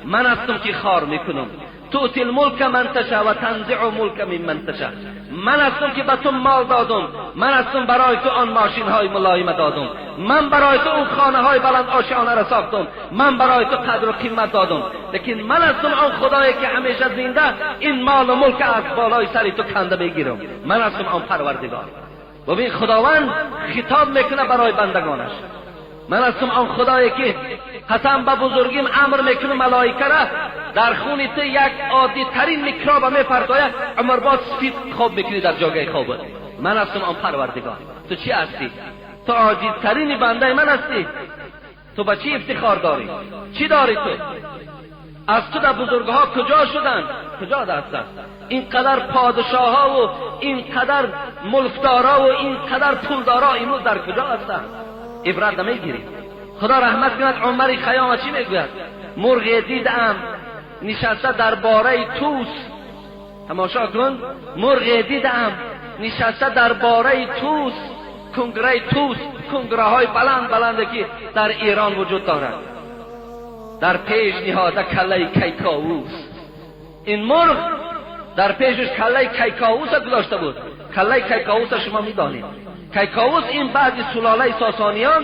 من هستم که خار میکنم. تؤتی الملک من تشا و تنزع ملک ممن تشا. من هستم که به تو مال دادم، من هستم برای تو آن ماشین های ملایم دادم، من برای تو اون خانه های بلند آشیانه را ساختم، من برای تو قدر و قیمت دادم، لیکن من هستم آن خدایی که همیشه زنده این مال و ملک از بالای سر تو کنده بگیرم. من هستم آن پروردگار. ببین خداوند خطاب میکنه برای بندگانش. من هستم آن خدایی که قسم به بزرگیم امر میکنه ملائکه را در خون تو یک عادی ترین میکروب میپرتاید، عمر باز سفید خواب میکنی در جاگه خوابت. من هستم آن پروردگار. تو چی هستی؟ تو عاجزترین بنده من هستی. تو به چی افتخار داری؟ چی داری تو؟ از تو در بزرگها کجا شدن؟ کجا هستن؟ اینقدر پادشاه ها و اینقدر ملکدارا و اینقدر پولدارا امروز در کجا هستن؟ عبرت نمیگیری. خدا رحمت کند عمر خیام چی میگوید؟ مرغ دیدم نشسته در باره توس. تماشا کن، مرغ دیدم نشسته در باره توس، کنگره توس، کنگره های بلند بلند که در ایران وجود دارد، در پیش نهاده کله کیکاووس. این مرغ در پیشش کله کیکاووس گذاشته بود. کله کیکاووس شما میدانید. کیکاووس این بعضی سلاله ساسانیان،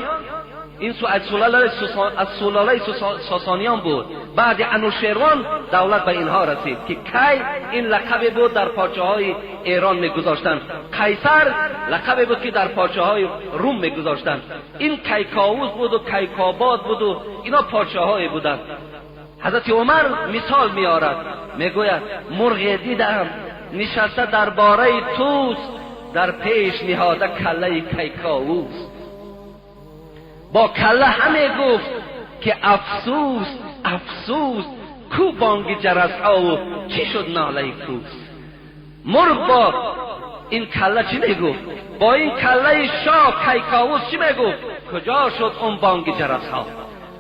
این از سلاله ساسانیان بود. بعد انوشیروان دولت به اینها رسید که کی این لقب بود در پاچه های ایران میگذاشتند. قیصر لقب بود که در پاچه های روم میگذاشتند. این کیکاووس بود و کیکاباد بود و اینا پاچه های بودند. حضرت عمر مثال میارد، میگوید مرغ دیدم نشسته در باره توس، در پیش نهاده کله کیکاووس. با کله همه گفت که افسوس افسوس، کو بانگ جرس ها و چی شد ناله کوس. مرغ با این کله چی میگفت؟ با این کله شاه کیکاووس چی میگفت؟ کجا شد اون بانگ جرس ها؟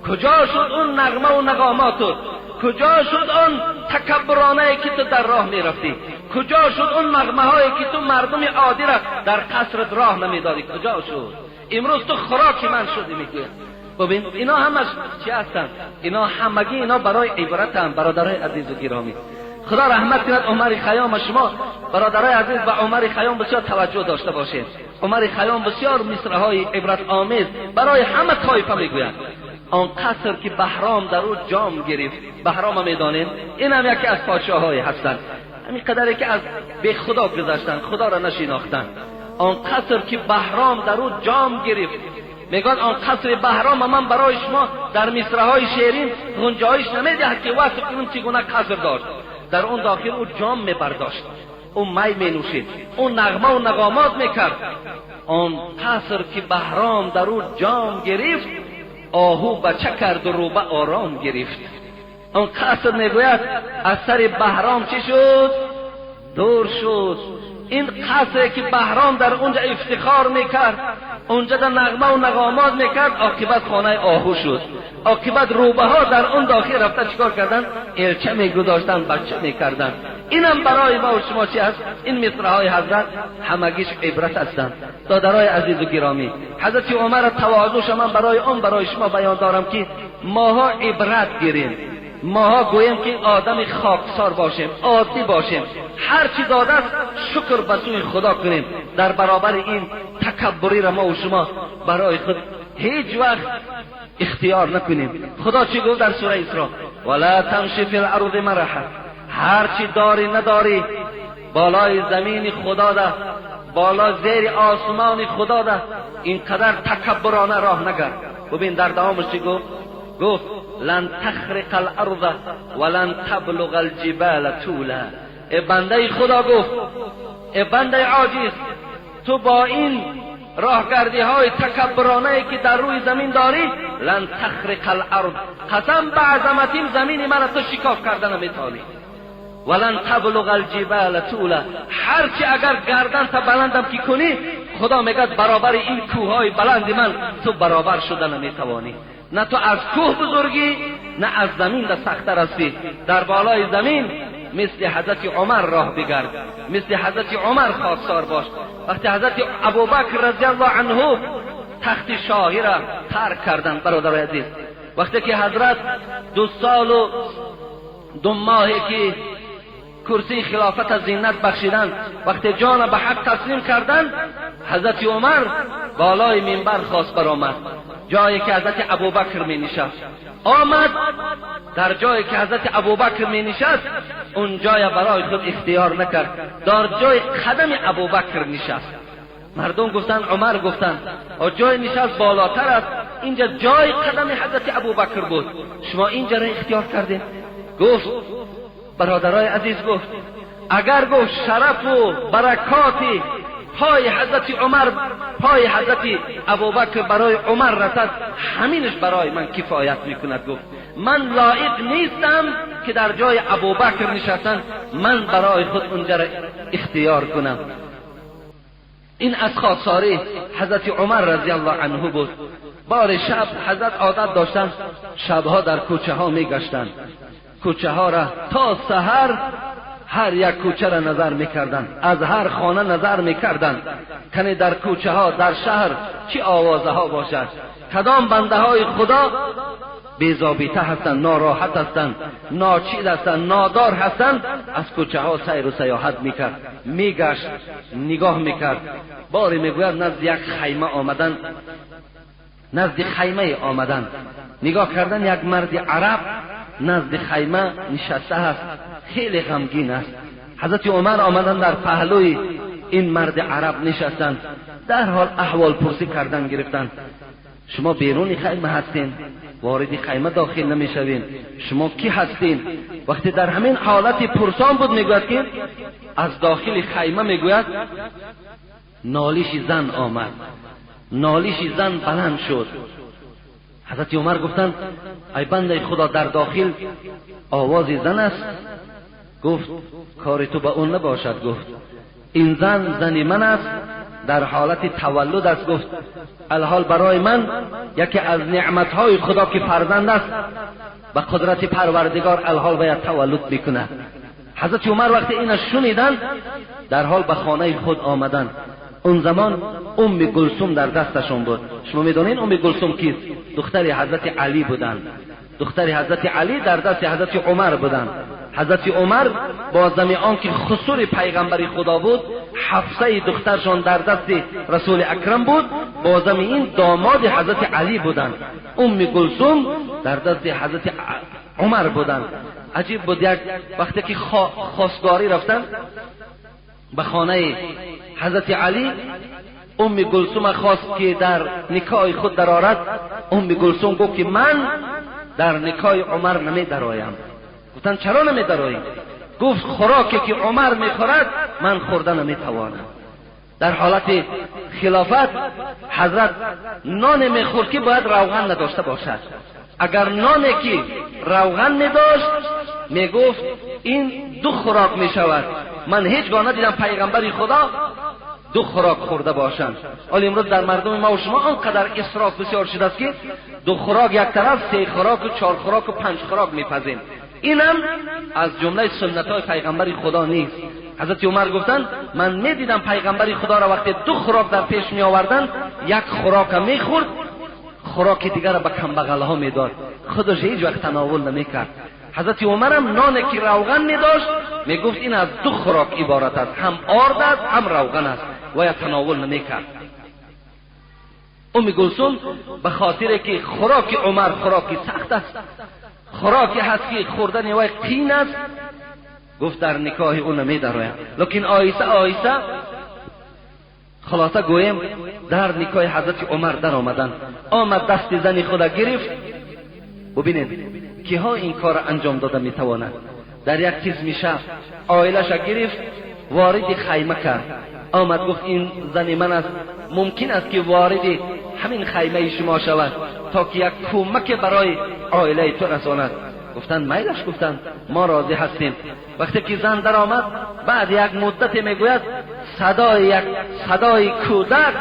کجا شد اون نغمه و نغامات؟ کجا شد آن تکبرانه که تو در راه میرفتی؟ کجا شد اون نغمه هایی که تو مردم عادی را در قصرت راه نمیدادی؟ کجا شد؟ امروز تو خوراک من شدی. میگوید ببین اینا همش چی هستند؟ اینا همگی اینا برای عبرت هم. برادرای عزیز و گرامی، خدا رحمت کند عمر خیام. شما برادرای عزیز به عمر خیام بسیار توجه داشته باشید. عمر خیام بسیار مصرع‌های عبرت آمیز برای همه طایفه میگوید. آن قصر که بهرام در او جام گرفت، بهرام میدانیم این هم یکی از پادشاه‌های هستند، همین قدری که از به خدا گذشتند، خدا را نشناختند. آن قصر که بهرام در او جام گرفت، میگن آن قصر بهرام من برای شما در مصرع‌های شیرین گنجایش نمیدهد که وصف کنم چگونه قصر داشت. در اون داخل او جام میبرداشت، او می مینوشید، او نغمه و نغامات میکرد. آن قصر که بهرام در او جام گرفت، آهو بچه کرد و روبه آرام گرفت. آن قصر میگوید از سر بهرام چی شد؟ دور شد. این قصری که بهرام در اونجا افتخار میکرد، اونجا در نغمه و نغامات میکرد، عاقبت خانه آهو شد. عاقبت روبه ها در اون داخل رفته چیکار کردن؟ الچه میگذاشتن، بچه میکردن. اینم برای ما و شما چی هست؟ این مصرع‌های حضرت همگیش عبرت هستند. دادرای عزیز و گرامی، حضرت عمر تواضعش من برای اون برای شما بیان دارم که ماها عبرت گیریم، ماها گوییم که آدم خاکسار باشیم، عادی باشیم، هر چی داده است شکر به سوی خدا کنیم. در برابر این تکبری را ما و شما برای خود هیچ وقت اختیار نکنیم. خدا چی گفت در سوره اسراء؟ ولا تمشی فی الارض مرحا. هر چی داری نداری بالای زمین خدا ده، بالا زیر آسمان خدا ده، اینقدر تکبرانه راه نگرد. ببین در دوامش چی گفت؟ گفت لن تخرق الارض ولن تبلغ الجبال طولا. ای بنده خدا، گفت ای بنده عاجز، تو با این راهگردی های تکبرانه که در روی زمین داری، لن تخرق الارض، قسم به عظمتیم زمین من تو شکاف کردن نمیتونی. ولن تبلغ الجبال طولا. هرچی اگر گردن تا بلندم که کنی، خدا میگه برابر این کوههای بلند من تو برابر شدن نمیتوانی. نه تو از کوه بزرگی، نه از زمین ده سخت‌تر هستی. در بالای زمین مثل حضرت عمر راه بگرد، مثل حضرت عمر خاکسار باش. وقتی حضرت ابوبکر رضی الله عنه تخت شاهی را ترک کردند، برادر عزیز، وقتی که حضرت 2 سال و 2 ماهی که کرسی خلافت زینت بخشیدند، وقتی جان به حق تسلیم کردند، حضرت عمر بالای منبر خواست برآمد، جایی که حضرت ابوبکر می نشست. آمد در جایی که حضرت ابوبکر می نشست، اون جای برای خود اختیار نکرد، در جای قدم ابوبکر نشست. مردم گفتن، عمر گفتن جای نشست بالاتر است، اینجا جای قدم حضرت ابوبکر بود، شما اینجا را اختیار کردین. گفت برادرای عزیز، گفت اگر گفت شرف و برکاتی پای حضرت عمر، پای حضرت ابوبکر برای عمر رسد، همینش برای من کفایت میکند. گفت من لایق نیستم که در جای ابوبکر نشستن، من برای خود اونجا را اختیار کنم. این از خاکساری حضرت عمر رضی الله عنه بود. بار شب حضرت عادت داشتن شبها در کوچه ها میگشتند، کوچه ها را تا سحر هر یک کوچه را نظر میکردند، از هر خانه نظر میکردند کنی در کوچه ها در شهر چی آوازه ها باشد، کدام بنده های خدا بی‌ضابطه هستند، ناراحت هستند، ناچیز هستند، نادار هستند. از کوچه ها سیر و سیاحت میکرد، میگشت، نگاه میکرد. باری میگوید نزد یک خیمه آمدن، نزد خیمه آمدن، نگاه کردن یک مرد عرب نزد خیمه نشسته است، خیلی غمگین است. حضرت عمر آمدن در پهلوی این مرد عرب نشستند، در حال احوال پرسی کردن گرفتند. شما بیرون خیمه هستین، وارد خیمه داخل نمیشوین، شما کی هستین؟ وقتی در همین حالت پرسان بود، میگوید که از داخل خیمه میگوید نالش زن آمد، نالش زن بلند شد. حضرت عمر گفتند ای بنده خدا، در داخل آواز زن است. گفت کار تو به اون نباشد. گفت این زن زن من است، در حالت تولد است. گفت الحال برای من یکی از نعمتهای خدا که فرزند است، به قدرت پروردگار الحال باید تولد میکند. حضرت عمر وقتی اینو شنیدن در حال به خانه خود آمدن. اون زمان ام کلثوم در دستشون بود. شما میدونین ام کلثوم کیست؟ دختر حضرت علی بودند. دختر حضرت علی در دست حضرت عمر بودند. حضرت عمر با زمین آن که خسور پیغمبر خدا بود، حفصه دخترشان در دست رسول اکرم بود، با زمین داماد حضرت علی بودند. ام کلثوم در دست حضرت عمر بودند. عجیب بود، یک وقتی که خواستگاری رفتن به خانه حضرت علی، ام کلثوم خواست که در نکاح خود درآرد. ام کلثوم گفت که من در نکاح عمر نمی درآیم. گفتن چرا نمی درآیی؟ گفت خوراکی که عمر میخورد من خورده نمیتوانم. در حالت خلافت حضرت نان میخورد که باید روغن نداشته باشد. اگر نانی که روغن میداشت میگفت این دو خوراک میشود. من هیچگاه ندیدم پیغمبر خدا دو خوراک خورده باشند. حالا امروز در مردم ما و شما آنقدر اسراف بسیار شده است که دو خوراک یک طرف، سه خوراک و چهار خوراک و پنج خوراک میپزیم. اینم از جمله سنت های پیغمبر خدا نیست. حضرت عمر گفتند من میدیدم پیغمبر خدا را وقتی دو خوراک در پیش می آوردند، یک خوراک میخورد، خوراک دیگر را به کمبغل ها میداد، خودش هیچ وقت تناول نمیکرد. حضرت عمر هم نان که روغن میداشت میگفت این از دو خوراک عبارت است، هم آرد است هم روغن است، و یا تناول نمیکرد. ام کلثوم به خاطر که خوراک عمر خوراکی سخت است، خوراکی هست که خوردن وی قین است، گفت در نکاح او نمیدرایم. لیکن آیسته آیسته خلاصه گویم در نکاح حضرت عمر در آمدن. آمد دست زن خود گرفت. ببینید که ها این کار انجام داده میتواند. در یک چیز میشه عائلش گرفت وارد خیمه کرد. آمد گفت این زن من است، ممکن است که وارد همین خیمه شما شود تا که یک کمک برای عائله تو رساند. گفتن میلش، گفتن ما راضی هستیم. وقتی که زن در آمد بعد یک مدت میگوید صدای یک صدای کودک،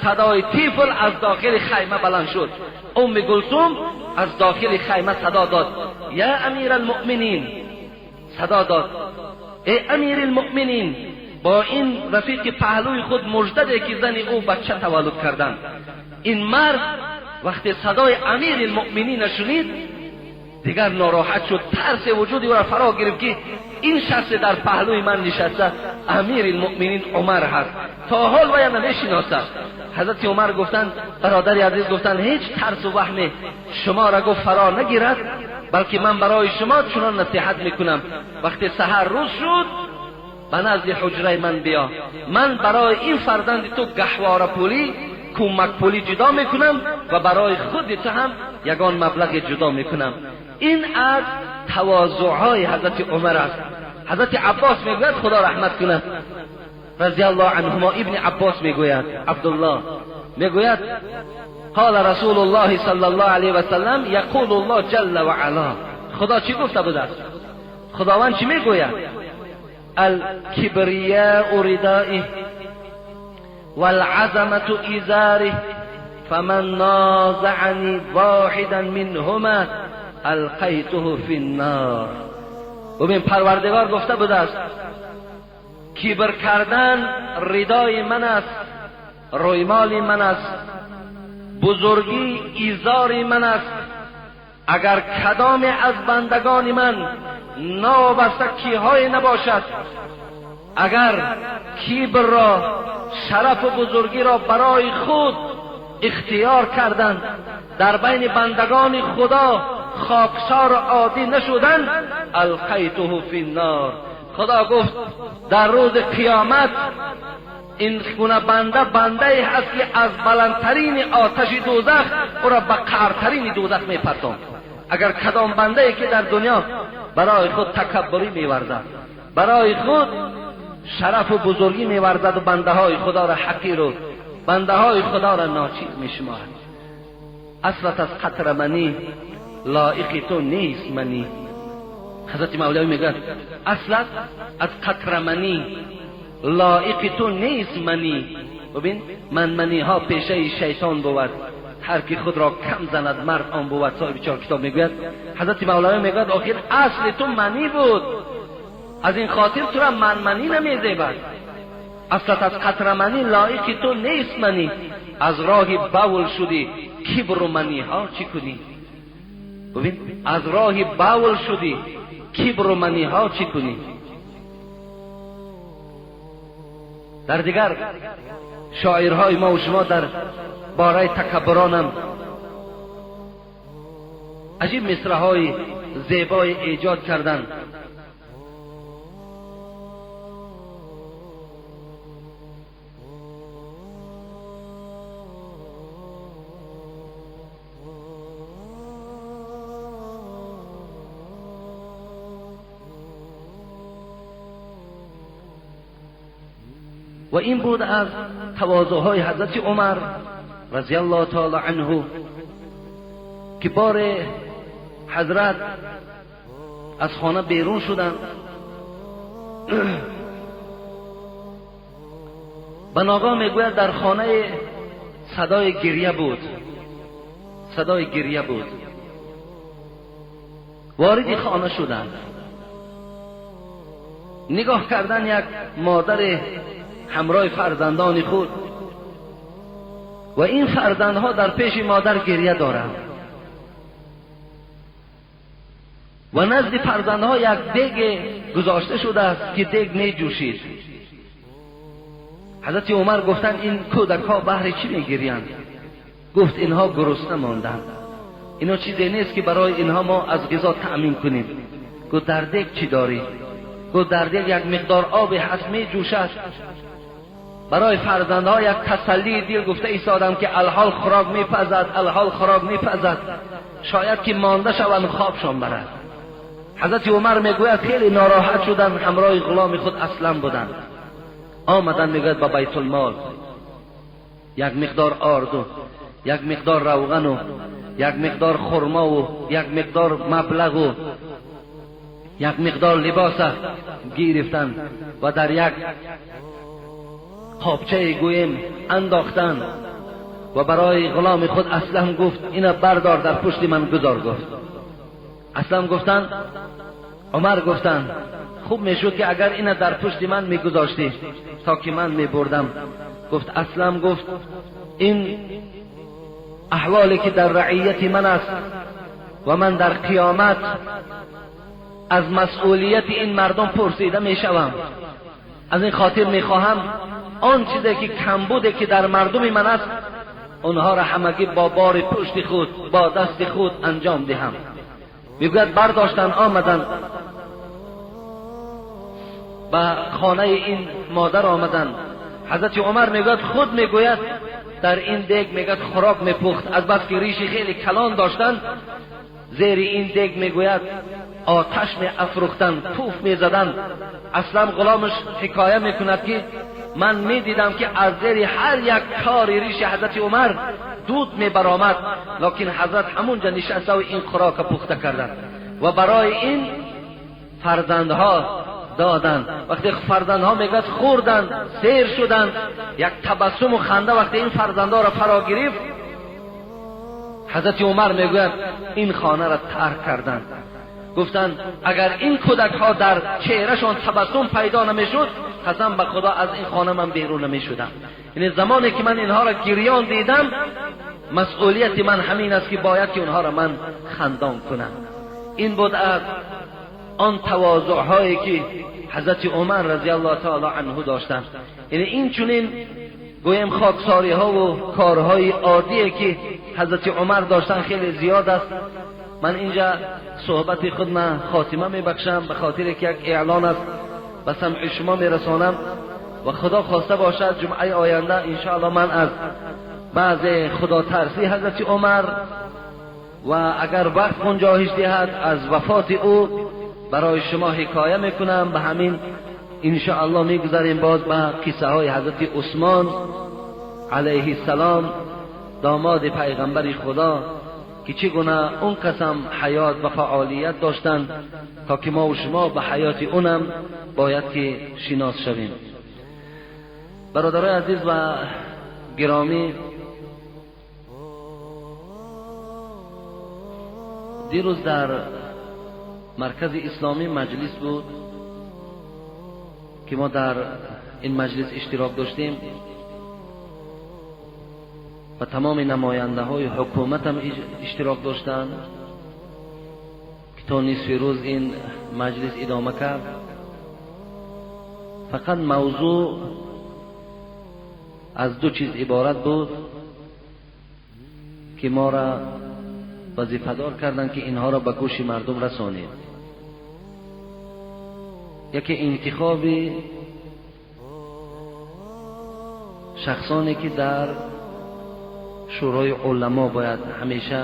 صدای طفل از داخل خیمه بلند شد. ام کلثوم از داخل خیمه صدا داد یا امیر المؤمنین، صدا داد ای امیر المؤمنین. با این رفیق پهلوی خود مژده که زن او بچه تولد کردن. این مرد وقتی صدای امیر المؤمنین شنید دیگر ناراحت شد، ترس وجودی او را فرا گرفت که این شخص در پهلوی من نشسته امیر المؤمنین عمر هست، تا حال وی نمیشناسد. حضرت عمر گفتند برادر عزیز، گفتند هیچ ترس و وهم شما را گفت فرا نگیرد، بلکه من برای شما چنان نصیحت میکنم. وقتی سحر روز شد به نزد حجره من بیا، من برای این فرزند تو گهواره پولی، کمک پولی جدا میکنم و برای خود تو هم یگان مبلغ جدا میکنم. این از تواضعهای حضرت عمر است. حضرت عباس میگوید خدا رحمت کند رضی الله عنهما، ابن عباس میگوید، عبدالله میگوید قال رسول الله صلی الله علیه و سلم یقول الله جل و علا. خدا چی گفته بوده است؟ خداوند چی میگوید؟ الکبریاء ردائه والعظمة ازاره فمن نازعنی واحدا منهما القیته فی النار. ببین پروردگار گفته بوده است کبر کردن ردای من است، رویمال من است، بزرگی ایزار من است. اگر کدام از بندگان من نابسته کیهای نباشد، اگر کبر را، شرف و بزرگی را برای خود اختیار کردند، در بین بندگان خدا خاکسار عادی نشدند، القیته فی النار. خدا گفت در روز قیامت این گونه بنده بنده ای هست که از بلندترین آتش دوزخ او را به قعرترین دوزخ میپرتاند. اگر کدام بنده ای که در دنیا برای خود تکبری میورزد، برای خود شرف و بزرگی میورزد و بنده های خدا را حقیر و بنده های خدا را ناچیز میشمارد، اصلت از قطر منی لایق تو نیست منی. حضرت مولوی میگه اصلت از قطر منی لایق تو نیست منی. ببین من منی ها پیشه شیطان بود، هر کی خود را کم زند مرد آن بود. صاحب چهار کتاب میگوید، حضرت مولوی میگوید آخر اصل تو منی بود، از این خاطر تو را من منی نمیزیبد. اصلت از قطره منی لایق تو نیست منی، از راه بول شدی کبر و منی ها چی کنی؟ ببین از راه بول شدی کبر و منی ها چی کنی؟ در دیگر شاعرهای ما و شما در باره تکبرانم عجیب مصرع‌های زیبای ایجاد کردند. و این بود از تواضعهای حضرت عمر رضی الله تعالی عنه که بار حضرت از خانه بیرون شدند. به ناگاه میگوید در خانه صدای گریه بود، صدای گریه بود. وارد خانه شدند، نگاه کردن یک مادر همراه فرزندان خود و این فرزندها در پیش مادر گریه دارند و نزد فرزندها یک دیگ گذاشته شده است که دیگ می جوشید. حضرت عمر گفتند این کودک ها بهر چی می گریند؟ گفت اینها گرسنه ماندند، اینا چیزی نیست که برای اینها ما از غذا تأمین کنیم. گفت در دیگ چی داری؟ گفت در دیگ یک مقدار آب هست می جوشد. برای فرزندها یک تسلی دل گفته ایستادم که الحال خوراک میپزد، الحال خوراک میپزد، شاید که مانده شوند خوابشان برد. حضرت عمر میگوید خیلی ناراحت شدند، همراه غلام خود اسلم بودند. آمدن میگوید به بیت المال یک مقدار آرد و یک مقدار روغن و یک مقدار خرما و یک مقدار مبلغ و یک مقدار لباس گرفتند و در یک قابچه گویم انداختند و برای غلام خود اسلم گفت اینا بردار در پشت من گذار. گفت اسلم گفتند، عمر گفتند خوب میشد که اگر اینا در پشت من میگذاشتی تا که من میبردم. گفت اسلم گفت این احوالی که در رعیت من است و من در قیامت از مسئولیت این مردم پرسیده میشوم، از این خاطر میخواهم آن چیزی که کمبوده که در مردم من است آنها را همگی با بار پشت خود با دست خود انجام دهم. میگوید برداشتن آمدن به خانه این مادر آمدن. حضرت عمر میگوید خود میگوید در این دیگ میگوید خوراک میپخت، از بس که ریش خیلی کلان داشتن زیر این دیگ میگوید آتش می افروختن، پوف میزدن. اصلا غلامش حکایه میکند که من میدیدم که از زیر هر یک کار ریش حضرت عمر دود میبرآمد، لکن حضرت همونجا نشسته و این خوراک پخته کردند و برای این فرزندها دادند. وقتی فرزندها میگوید خوردند سیر شدند، یک تبسم و خنده وقتی این فرزندها را فرا گرفت، حضرت عمر میگوید این خانه را ترک کردند. گفتند اگر این کودک ها در چهرهشان تبسم پیدا نمیشد قسم به خدا از این خانه من بیرون نمیشدم. یعنی زمانی که من اینها را گریان دیدم مسئولیت من همین است که باید که اونها را من خندان کنم. این بود از آن تواضع هایی که حضرت عمر رضی الله تعالی عنه داشتند. یعنی این چنین گویم خاکساری ها و کارهای عادی که حضرت عمر داشتن خیلی زیاد است. من اینجا صحبت خود من خاتمه میبخشم به خاطر که یک اعلان است به سمع شما میرسانم و خدا خواسته باشد جمعه آینده انشاءالله من از بعض خدا ترسی حضرت عمر و اگر وقت گنجایش دهد از وفات او برای شما حکایه میکنم. به همین انشاءالله میگذاریم باز به قصه های حضرت عثمان علیه السلام داماد پیغمبر خدا که چگونه اون قسم حیات و فعالیت داشتند تا که ما و شما به حیات اونم باید که شناس شویم. Бародарои азиз ва гиромӣ, дирӯз дар маркази исломӣ маҷлис буд ки мо дар ин маҷлис иштирок доштем ва тамоми намояндаҳои ҳукумат ҳам иштирок доштанд ки то нисфи рӯз ин маҷлис идома кард. Фақат мавзӯъ аз ду чиз иборат буд ки моро вазифадор карданд ки инҳоро ба гӯши мардум расонем. Яке интихоби шахсоне ки дар шӯрои уламо бояд ҳамеша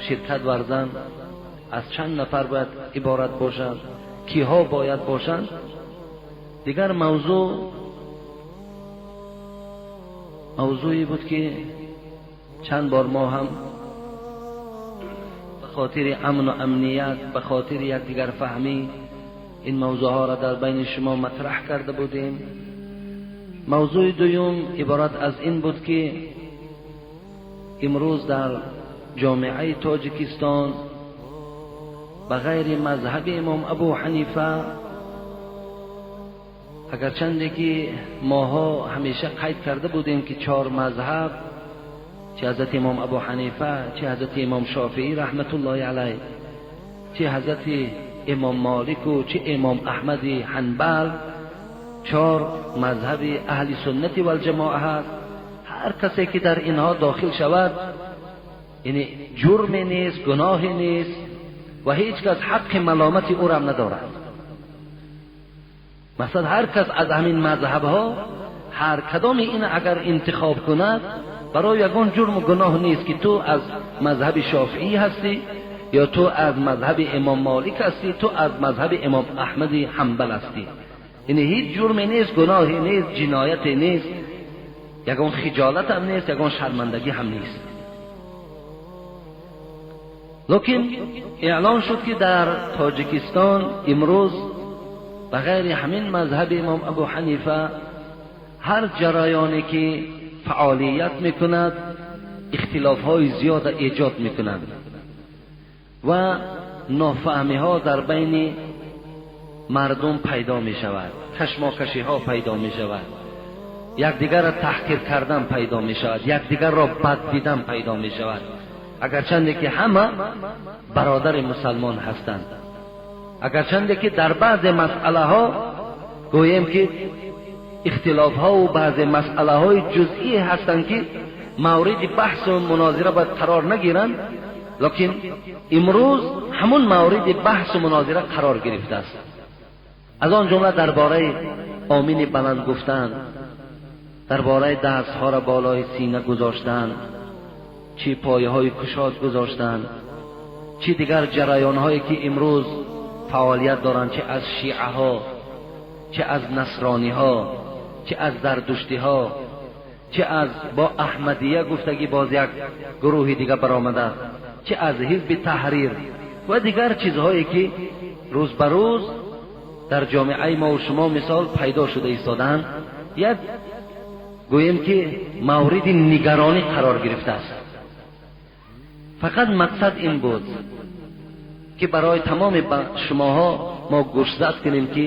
ширкат варзанд, аз чанд нафар бояд иборат бошанд, киҳо бояд бошанд. Дигар мавзӯъ мавзӯе буд ки чанд бор мо ҳам ба хотири амну амният, ба хотири якдигарфаҳмӣ ин мавзӯъҳоро дар байни шумо матраҳ карда будем. Мавзӯи дуюм иборат аз ин буд ки имрӯз дар ҷомеаи Тоҷикистон ба ғайри мазҳаби имом Абу Ҳанифа, агарчанде ки моҳо ҳамеша қайд карда будем ки чор мазҳаб, чӣ ҳазрати имом Абу Ҳанифа, чӣ ҳазрати имом Шофеӣ раҳматуллоҳи алайҳ, чӣ ҳазрати имом Молику, чӣ имом Аҳмади Ҳанбал, чор мазҳаби аҳли суннати валҷамоа ҳаст. Ҳар касе ки дар инҳо дохил шавад, яъне ҷурме нест, гуноҳе нест ва ҳеҷ кас ҳаққи маломати ӯро ҳам надорад. Масалан ҳар кас аз ҳамин мазҳабҳо ҳар кадоми ин агар интихоб кунад, барои ягон ҷурму гуноҳ нест ки ту аз мазҳаби Шофеӣ ҳастӣ ё ту аз мазҳаби имом Молик ҳастӣ, ту аз мазҳаби имом Аҳмади Ҳанбал ҳастӣ. Яъне ҳеҷ ҷурме нест, гуноҳе нест, ҷинояте нест, ягон хиҷолат ҳам нест, ягон шармандагӣ ҳам нест. Лекин эълон шуд ки дар Тоҷикистон имрӯз ба ғайри ҳамин мазҳаби имом Абу Ҳанифа ҳар ҷараёне ки фаъолият мекунад ихтилофҳои зиёда эҷод мекунад ва нофаҳмиҳо дар байни мардум пайдо мешавад, кашмокашиҳо пайдо мешавад, якдигарро таҳқир кардан пайдо мешавад, якдигарро бад дидан пайдо мешавад, агарчанде ки ҳама бародари мусалмон ҳастанд, агарчанде ки дар баъзе масъалаҳо гӯем ки ихтилофҳову баъзе масъалаҳои ҷузъӣ ҳастанд ки мавриди баҳсу мунозира бояд қарор нагиранд, лекин имрӯз ҳамун мавриди баҳсу мунозира қарор гирифтааст. Аз он ҷумла дар бораи омини баланд гуфтан, дар бораи дастҳоро болои сина гузоштан, чӣ пояҳои кушод гузоштан, чӣ дигар ҷараёнҳое ки имрӯз фаъолият доранд, чӣ аз шиаҳо, чӣ аз насрониҳо, чӣ аз зардуштиҳо, чӣ аз бо аҳмадия гуфтагӣ боз як гурӯҳи дига баромадааст, чӣ аз ҳизби таҳрир ва дигар чизҳое ки рӯз ба рӯз дар ҷомеаи мо ва шумо мисол пайдо шуда истодаанд, як гӯем ки мавриди нигаронӣ қарор гирифтааст. Фақат мақсад ин буд ки барои тамоми шумоҳо мо гӯшзад кунем ки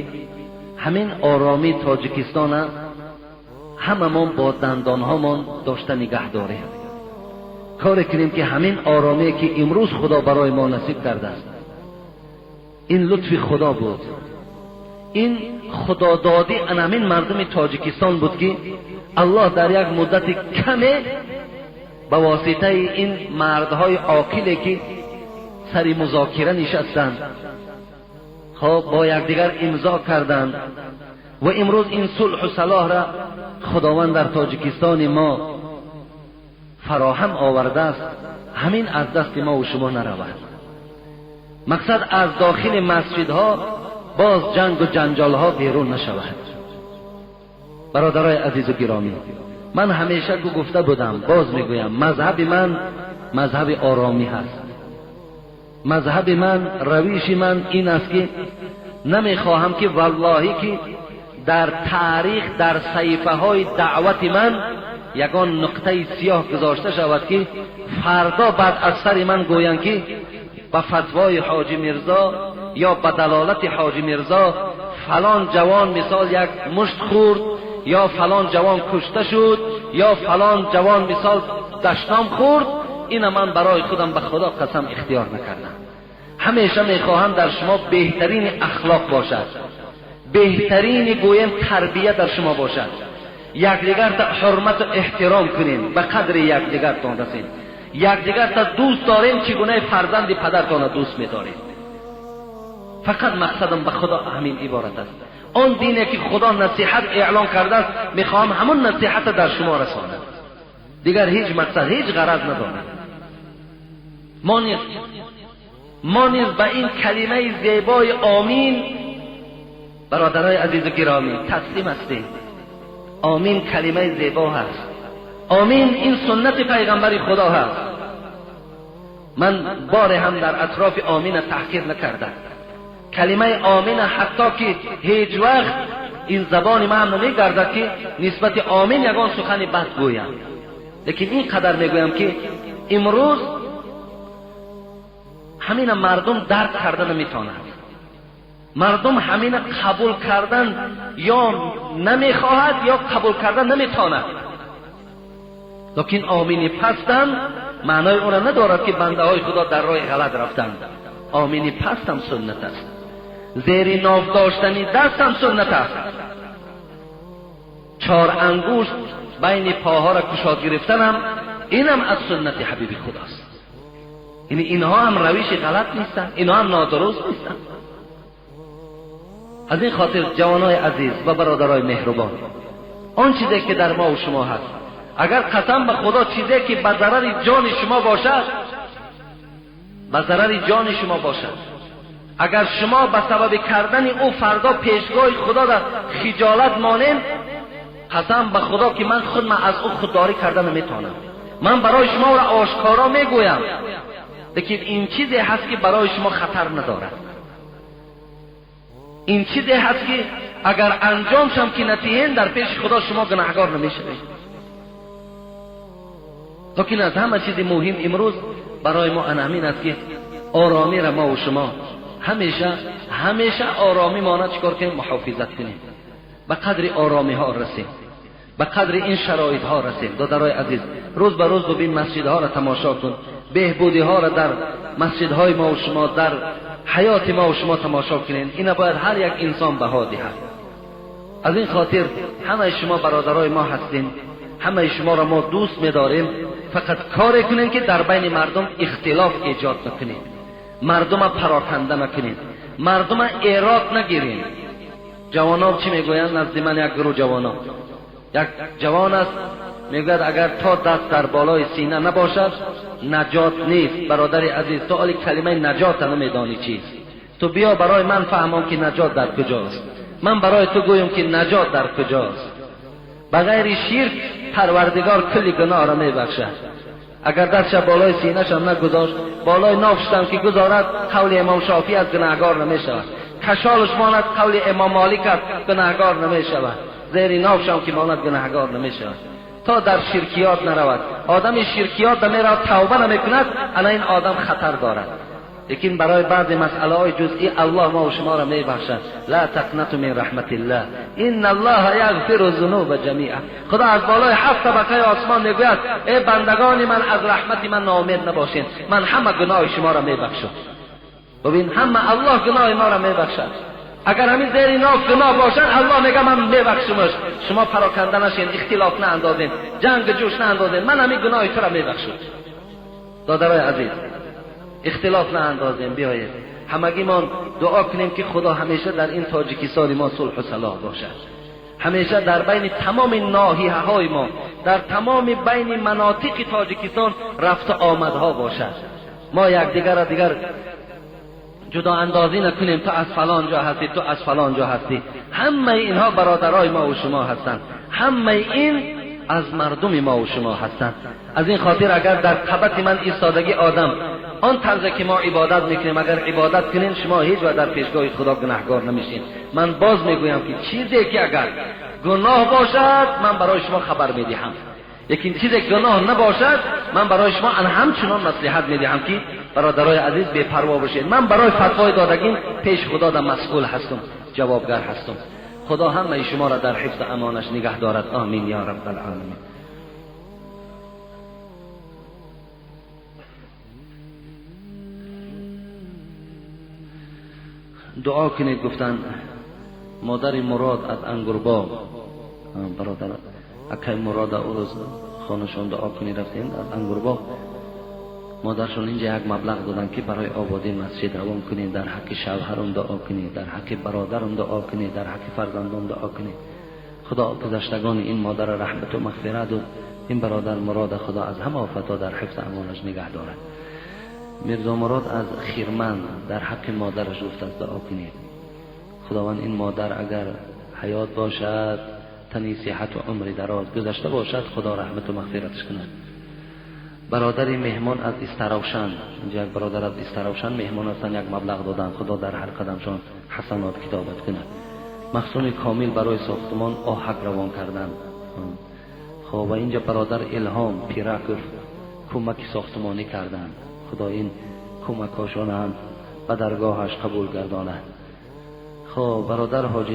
ҳамин оромии Тоҷикистона ҳамамон бо дандонҳомон дошта нигаҳ дорем, коре кунем ки ҳамин оромие ки имрӯз Худо барои мо насиб кардааст, ин лутфи Худо буд, ин худододӣ ан ҳамин мардуми Тоҷикистон буд ки Аллоҳ дар як муддати каме ба воситаи ин мардҳои оқиле ки сари музокира нишастанд, хоб бо якдигар имзо карданд ва имрӯз ин сулҳу салоҳра Худованд дар Тоҷикистони мо фароҳам овардааст, ҳамин аз дасти мо ва шумо наравад. Мақсад аз дохили масҷидҳо боз ҷангу ҷанҷолҳо берун нашавад. Бародарои азизу гиромӣ, ман ҳамеша гуфта будам, боз мегӯям, мазҳаби ман мазҳаби оромӣ ҳаст. Мазҳаби ман, равиши ман ин аст ки намехоҳам ки валлоҳӣ ки Дар таърих, дар саҳифаҳои даъвати ман ягон нуқтаи сиёҳ гузошта шавад, ки фардо баъд аз сари ман гӯянд, ки ба фатвои Ҳоҷи Мирзо ё ба далолати Ҳоҷи Мирзо фалон ҷавон мисол як мушт хӯрд, ё фалон ҷавон кушта шуд, ё фалон ҷавон мисол дашном хӯрд. Ина ман барои худам ба Худо қасам ихтиёр накардам. Ҳамеша мехоҳам дар шумо беҳтарини ахлоқ бошад, беҳтарини гӯем тарбия дар шумо бошад. Якдигарта ҳурмату эҳтиром кунем, ба қадри якдигартон расем, якдигарта дӯст дорем, чӣ гунаи фарзанди падартона дӯст медорем. Фақат мақсадам ба Худо ҳамин иборат аст. Он дине ки Худо насиҳат эълон кардааст, мехоҳам ҳамон насиҳата дар шумо расонам. Дигар ҳеҷ мақсад, ҳеҷ ғараз надорам. Мо низ ба ин калимаи зебои омин, бародарои азизу гиромӣ, таслим ҳастем. Омин калимаи зебо ҳаст. Омин ин суннати пайғамбари Худо ҳаст. Ман боре ҳам дар атрофи омина таҳқир накардам. Калимаи омина ҳатто ки ҳеҷ вақт ин забони ман ҳам намегардад, ки нисбати омин ягон сухани бад гӯям. Лекин ин қадар мегӯям, ки имрӯз ҳамина мардум дарк карда наметавонад. Мардум ҳамина қабул кардан ё намехоҳад, ё қабул кардан наметавонад. Лекин омини пастам маънои онро надорад, ки бандаҳои Худо дар роҳи ғалат рафтанд. Омини пастам суннат аст, зери ноф доштани дастам суннат аст, чор ангушт байни поҳоро кушод гирифтанам инам аз суннати ҳабиби Худост. Яъне инҳо ҳам равиши ғалат нестанд, инҳо ҳам нодуруст нестанд. Аз ин хотир, ҷавонои азиз ва бародарои меҳрубон, он чизе ки дар мо ва шумо ҳаст, агар қасам ба Худо, чизе ки ба зарари ҷони шумо бошад, ба зарари ҷони шумо бошад, агар шумо ба сабаби кардани ӯ фардо пешгоҳи Худо дар хиҷолат монем, қасам ба Худо, ки ман худ ман аз ӯ худдорӣ карда наметавонам. Ман барои шумо ӯро ошкоро мегӯям. Лекин ин чизе ҳаст, ки барои шумо хатар надорад. Ин чизе ҳаст, ки агар анҷом шам ки натиҳен, дар пеши Худо шумо гунаҳгор намешавед. Лекин аз ҳама чизи муҳим имрӯз барои мо ана ҳамин аст, ки оромиро мо ва шумо ҳамеша, ҳамеша оромӣ мона чикор кунем? Муҳофизат кунем, ба қадри оромиҳо расем, ба қадри ин шароитҳо расем. Додарои азиз, рӯз ба рӯз бибин, масҷидҳоро тамошо кун, беҳбудиҳоро дар масҷидҳои мо ва шумо, дар ҳаёти мо ва шумо тамошо кунед. Ина бояд ҳар як инсон баҳо диҳад. Аз ин хотир ҳамаи шумо бародарои мо ҳастем, ҳамаи шуморо мо дӯст медорем. Фақат коре кунем, ки дар байни мардум ихтилоф эҷод накунем, мардума пароканда накунем, мардума эрод нагирем. Ҷавонон чӣ мегӯянд? Назди ман як гурӯҳ ҷавонон, як ҷавон аст, мегӯяд: агар то даст дар болои сина набошад, наҷот нест. Бародари азиз, ту оли калимаи наҷота намедонӣ чист. Ту биё барои ман фаҳмон, ки наҷот дар куҷост. Ман барои ту гӯям, ки наҷот дар куҷост. Ба ғайри ширк Парвардигор кулли гуноҳро мебахшад. Агар дастша болои синашам нагузошт, болои нофшам ки гузорад, қавли имом Шофӣ аз гунаҳгор намешавад. Кашолш монад, қавли имом Молик аст, гунаҳгор намешавад. Зери нофшам ки монад, гунаҳгор намешавад, то дар ширкиёт наравад. Одами ширкиёт намеравад, тавба намекунад, ана ин одам хатар дорад. Лекин барои баъзе масъалаҳои ҷузъӣ Аллоҳ мо шуморо мебахшад. لا تقنطوا من رحمة الله إن الله يغفر الذنوب جميعا. Худо аз болои ҳафт табақаи осмон мегӯяд: эй бандагони ман, аз раҳмати ман ноумед набошед, ман ҳама гуноҳи шуморо мебахшам. Бибин, ҳама Аллоҳ гуноҳи моро мебахшад. Агар ҳамин зери ноф гуноҳ бошад, Аллоҳ мега: ман мебахшумаш. Шумо пароканда нашин, ихтилоф наандозем, ҷангу ҷӯш наандозем, ман ҳамин гуноҳи туро мебахшам. Додарои азиз, ихтилоф наандозем. Биёед, ҳамагимон дуо кунем, ки Худо ҳамеша дар ин Тоҷикистони мо сулҳу салоҳ бошад, ҳамеша дар байни тамоми ноҳияҳои мо, дар тамоми байни манотиқи Тоҷикистон рафту омадҳо бошад. Мо якдигарро дигар ҷудоандозӣ накунем: ту аз фалон ҷо ҳастӣ, ту аз фалон ҷо ҳастӣ. Ҳамаи инҳо бародарои мо ва шумо ҳастанд, ҳамаи ин аз мардуми мо ва шумо ҳастанд. Аз ин хотир, агар дар қабати ман истодагӣ одам آن طرز که ما عبادت میکنیم اگر عبادت کنین شما هیچ و در پیشگاه خدا گناهگار نمیشین. من باز میگویم که چیزی که اگر گناه باشد من برای شما خبر میدهم، لیکن چیزی که گناه نباشد من برای شما همچنان مصلحت میدهم که برادرای عزیز بی پروا باشید. من برای فتوای دادگین پیش خدا در مسئول هستم، جوابگر هستم. خدا همه شما را در حفظ امانش نگه دارد. آمین یا رب العالمین. دعا کنید. گفتن مادر مراد از انگورباغ، برادر اکای مراد او روز خانه‌شون دعا کنید رفتیم از انگورباغ، مادرشون اینجا یک مبلغ دادن که برای آبادی مسجد روان کنید، در حق شوهرم دعا کنید، در حق برادرم دعا کنید، در حق فرزندم دعا کنید. خدا گذشتگان این مادر رحمت و مغفرت و این برادر مراد خدا از همه آفت‌ها در حفظ امانش نگه دارد. میرزا مراد از خیرمند در حق مادرش گفت از دعا کنید. خداوند این مادر اگر حیات باشد تنی صحت و عمری دراز گذشته باشد خدا رحمت و مغفرتش کند. برادر مهمان از استراوشن، اینجا یک برادر از استراوشن مهمان هستن، یک مبلغ دادن، خدا در هر قدمشان حسنات کتابت کند. مخزون کامل برای ساختمان آهک روان کردن. خب و اینجا برادر الهام پیراکوف کمک ساختمانی کردن، خدا این کمکاشان هم به درگاهش قبول گرداند. خب برادر حاجی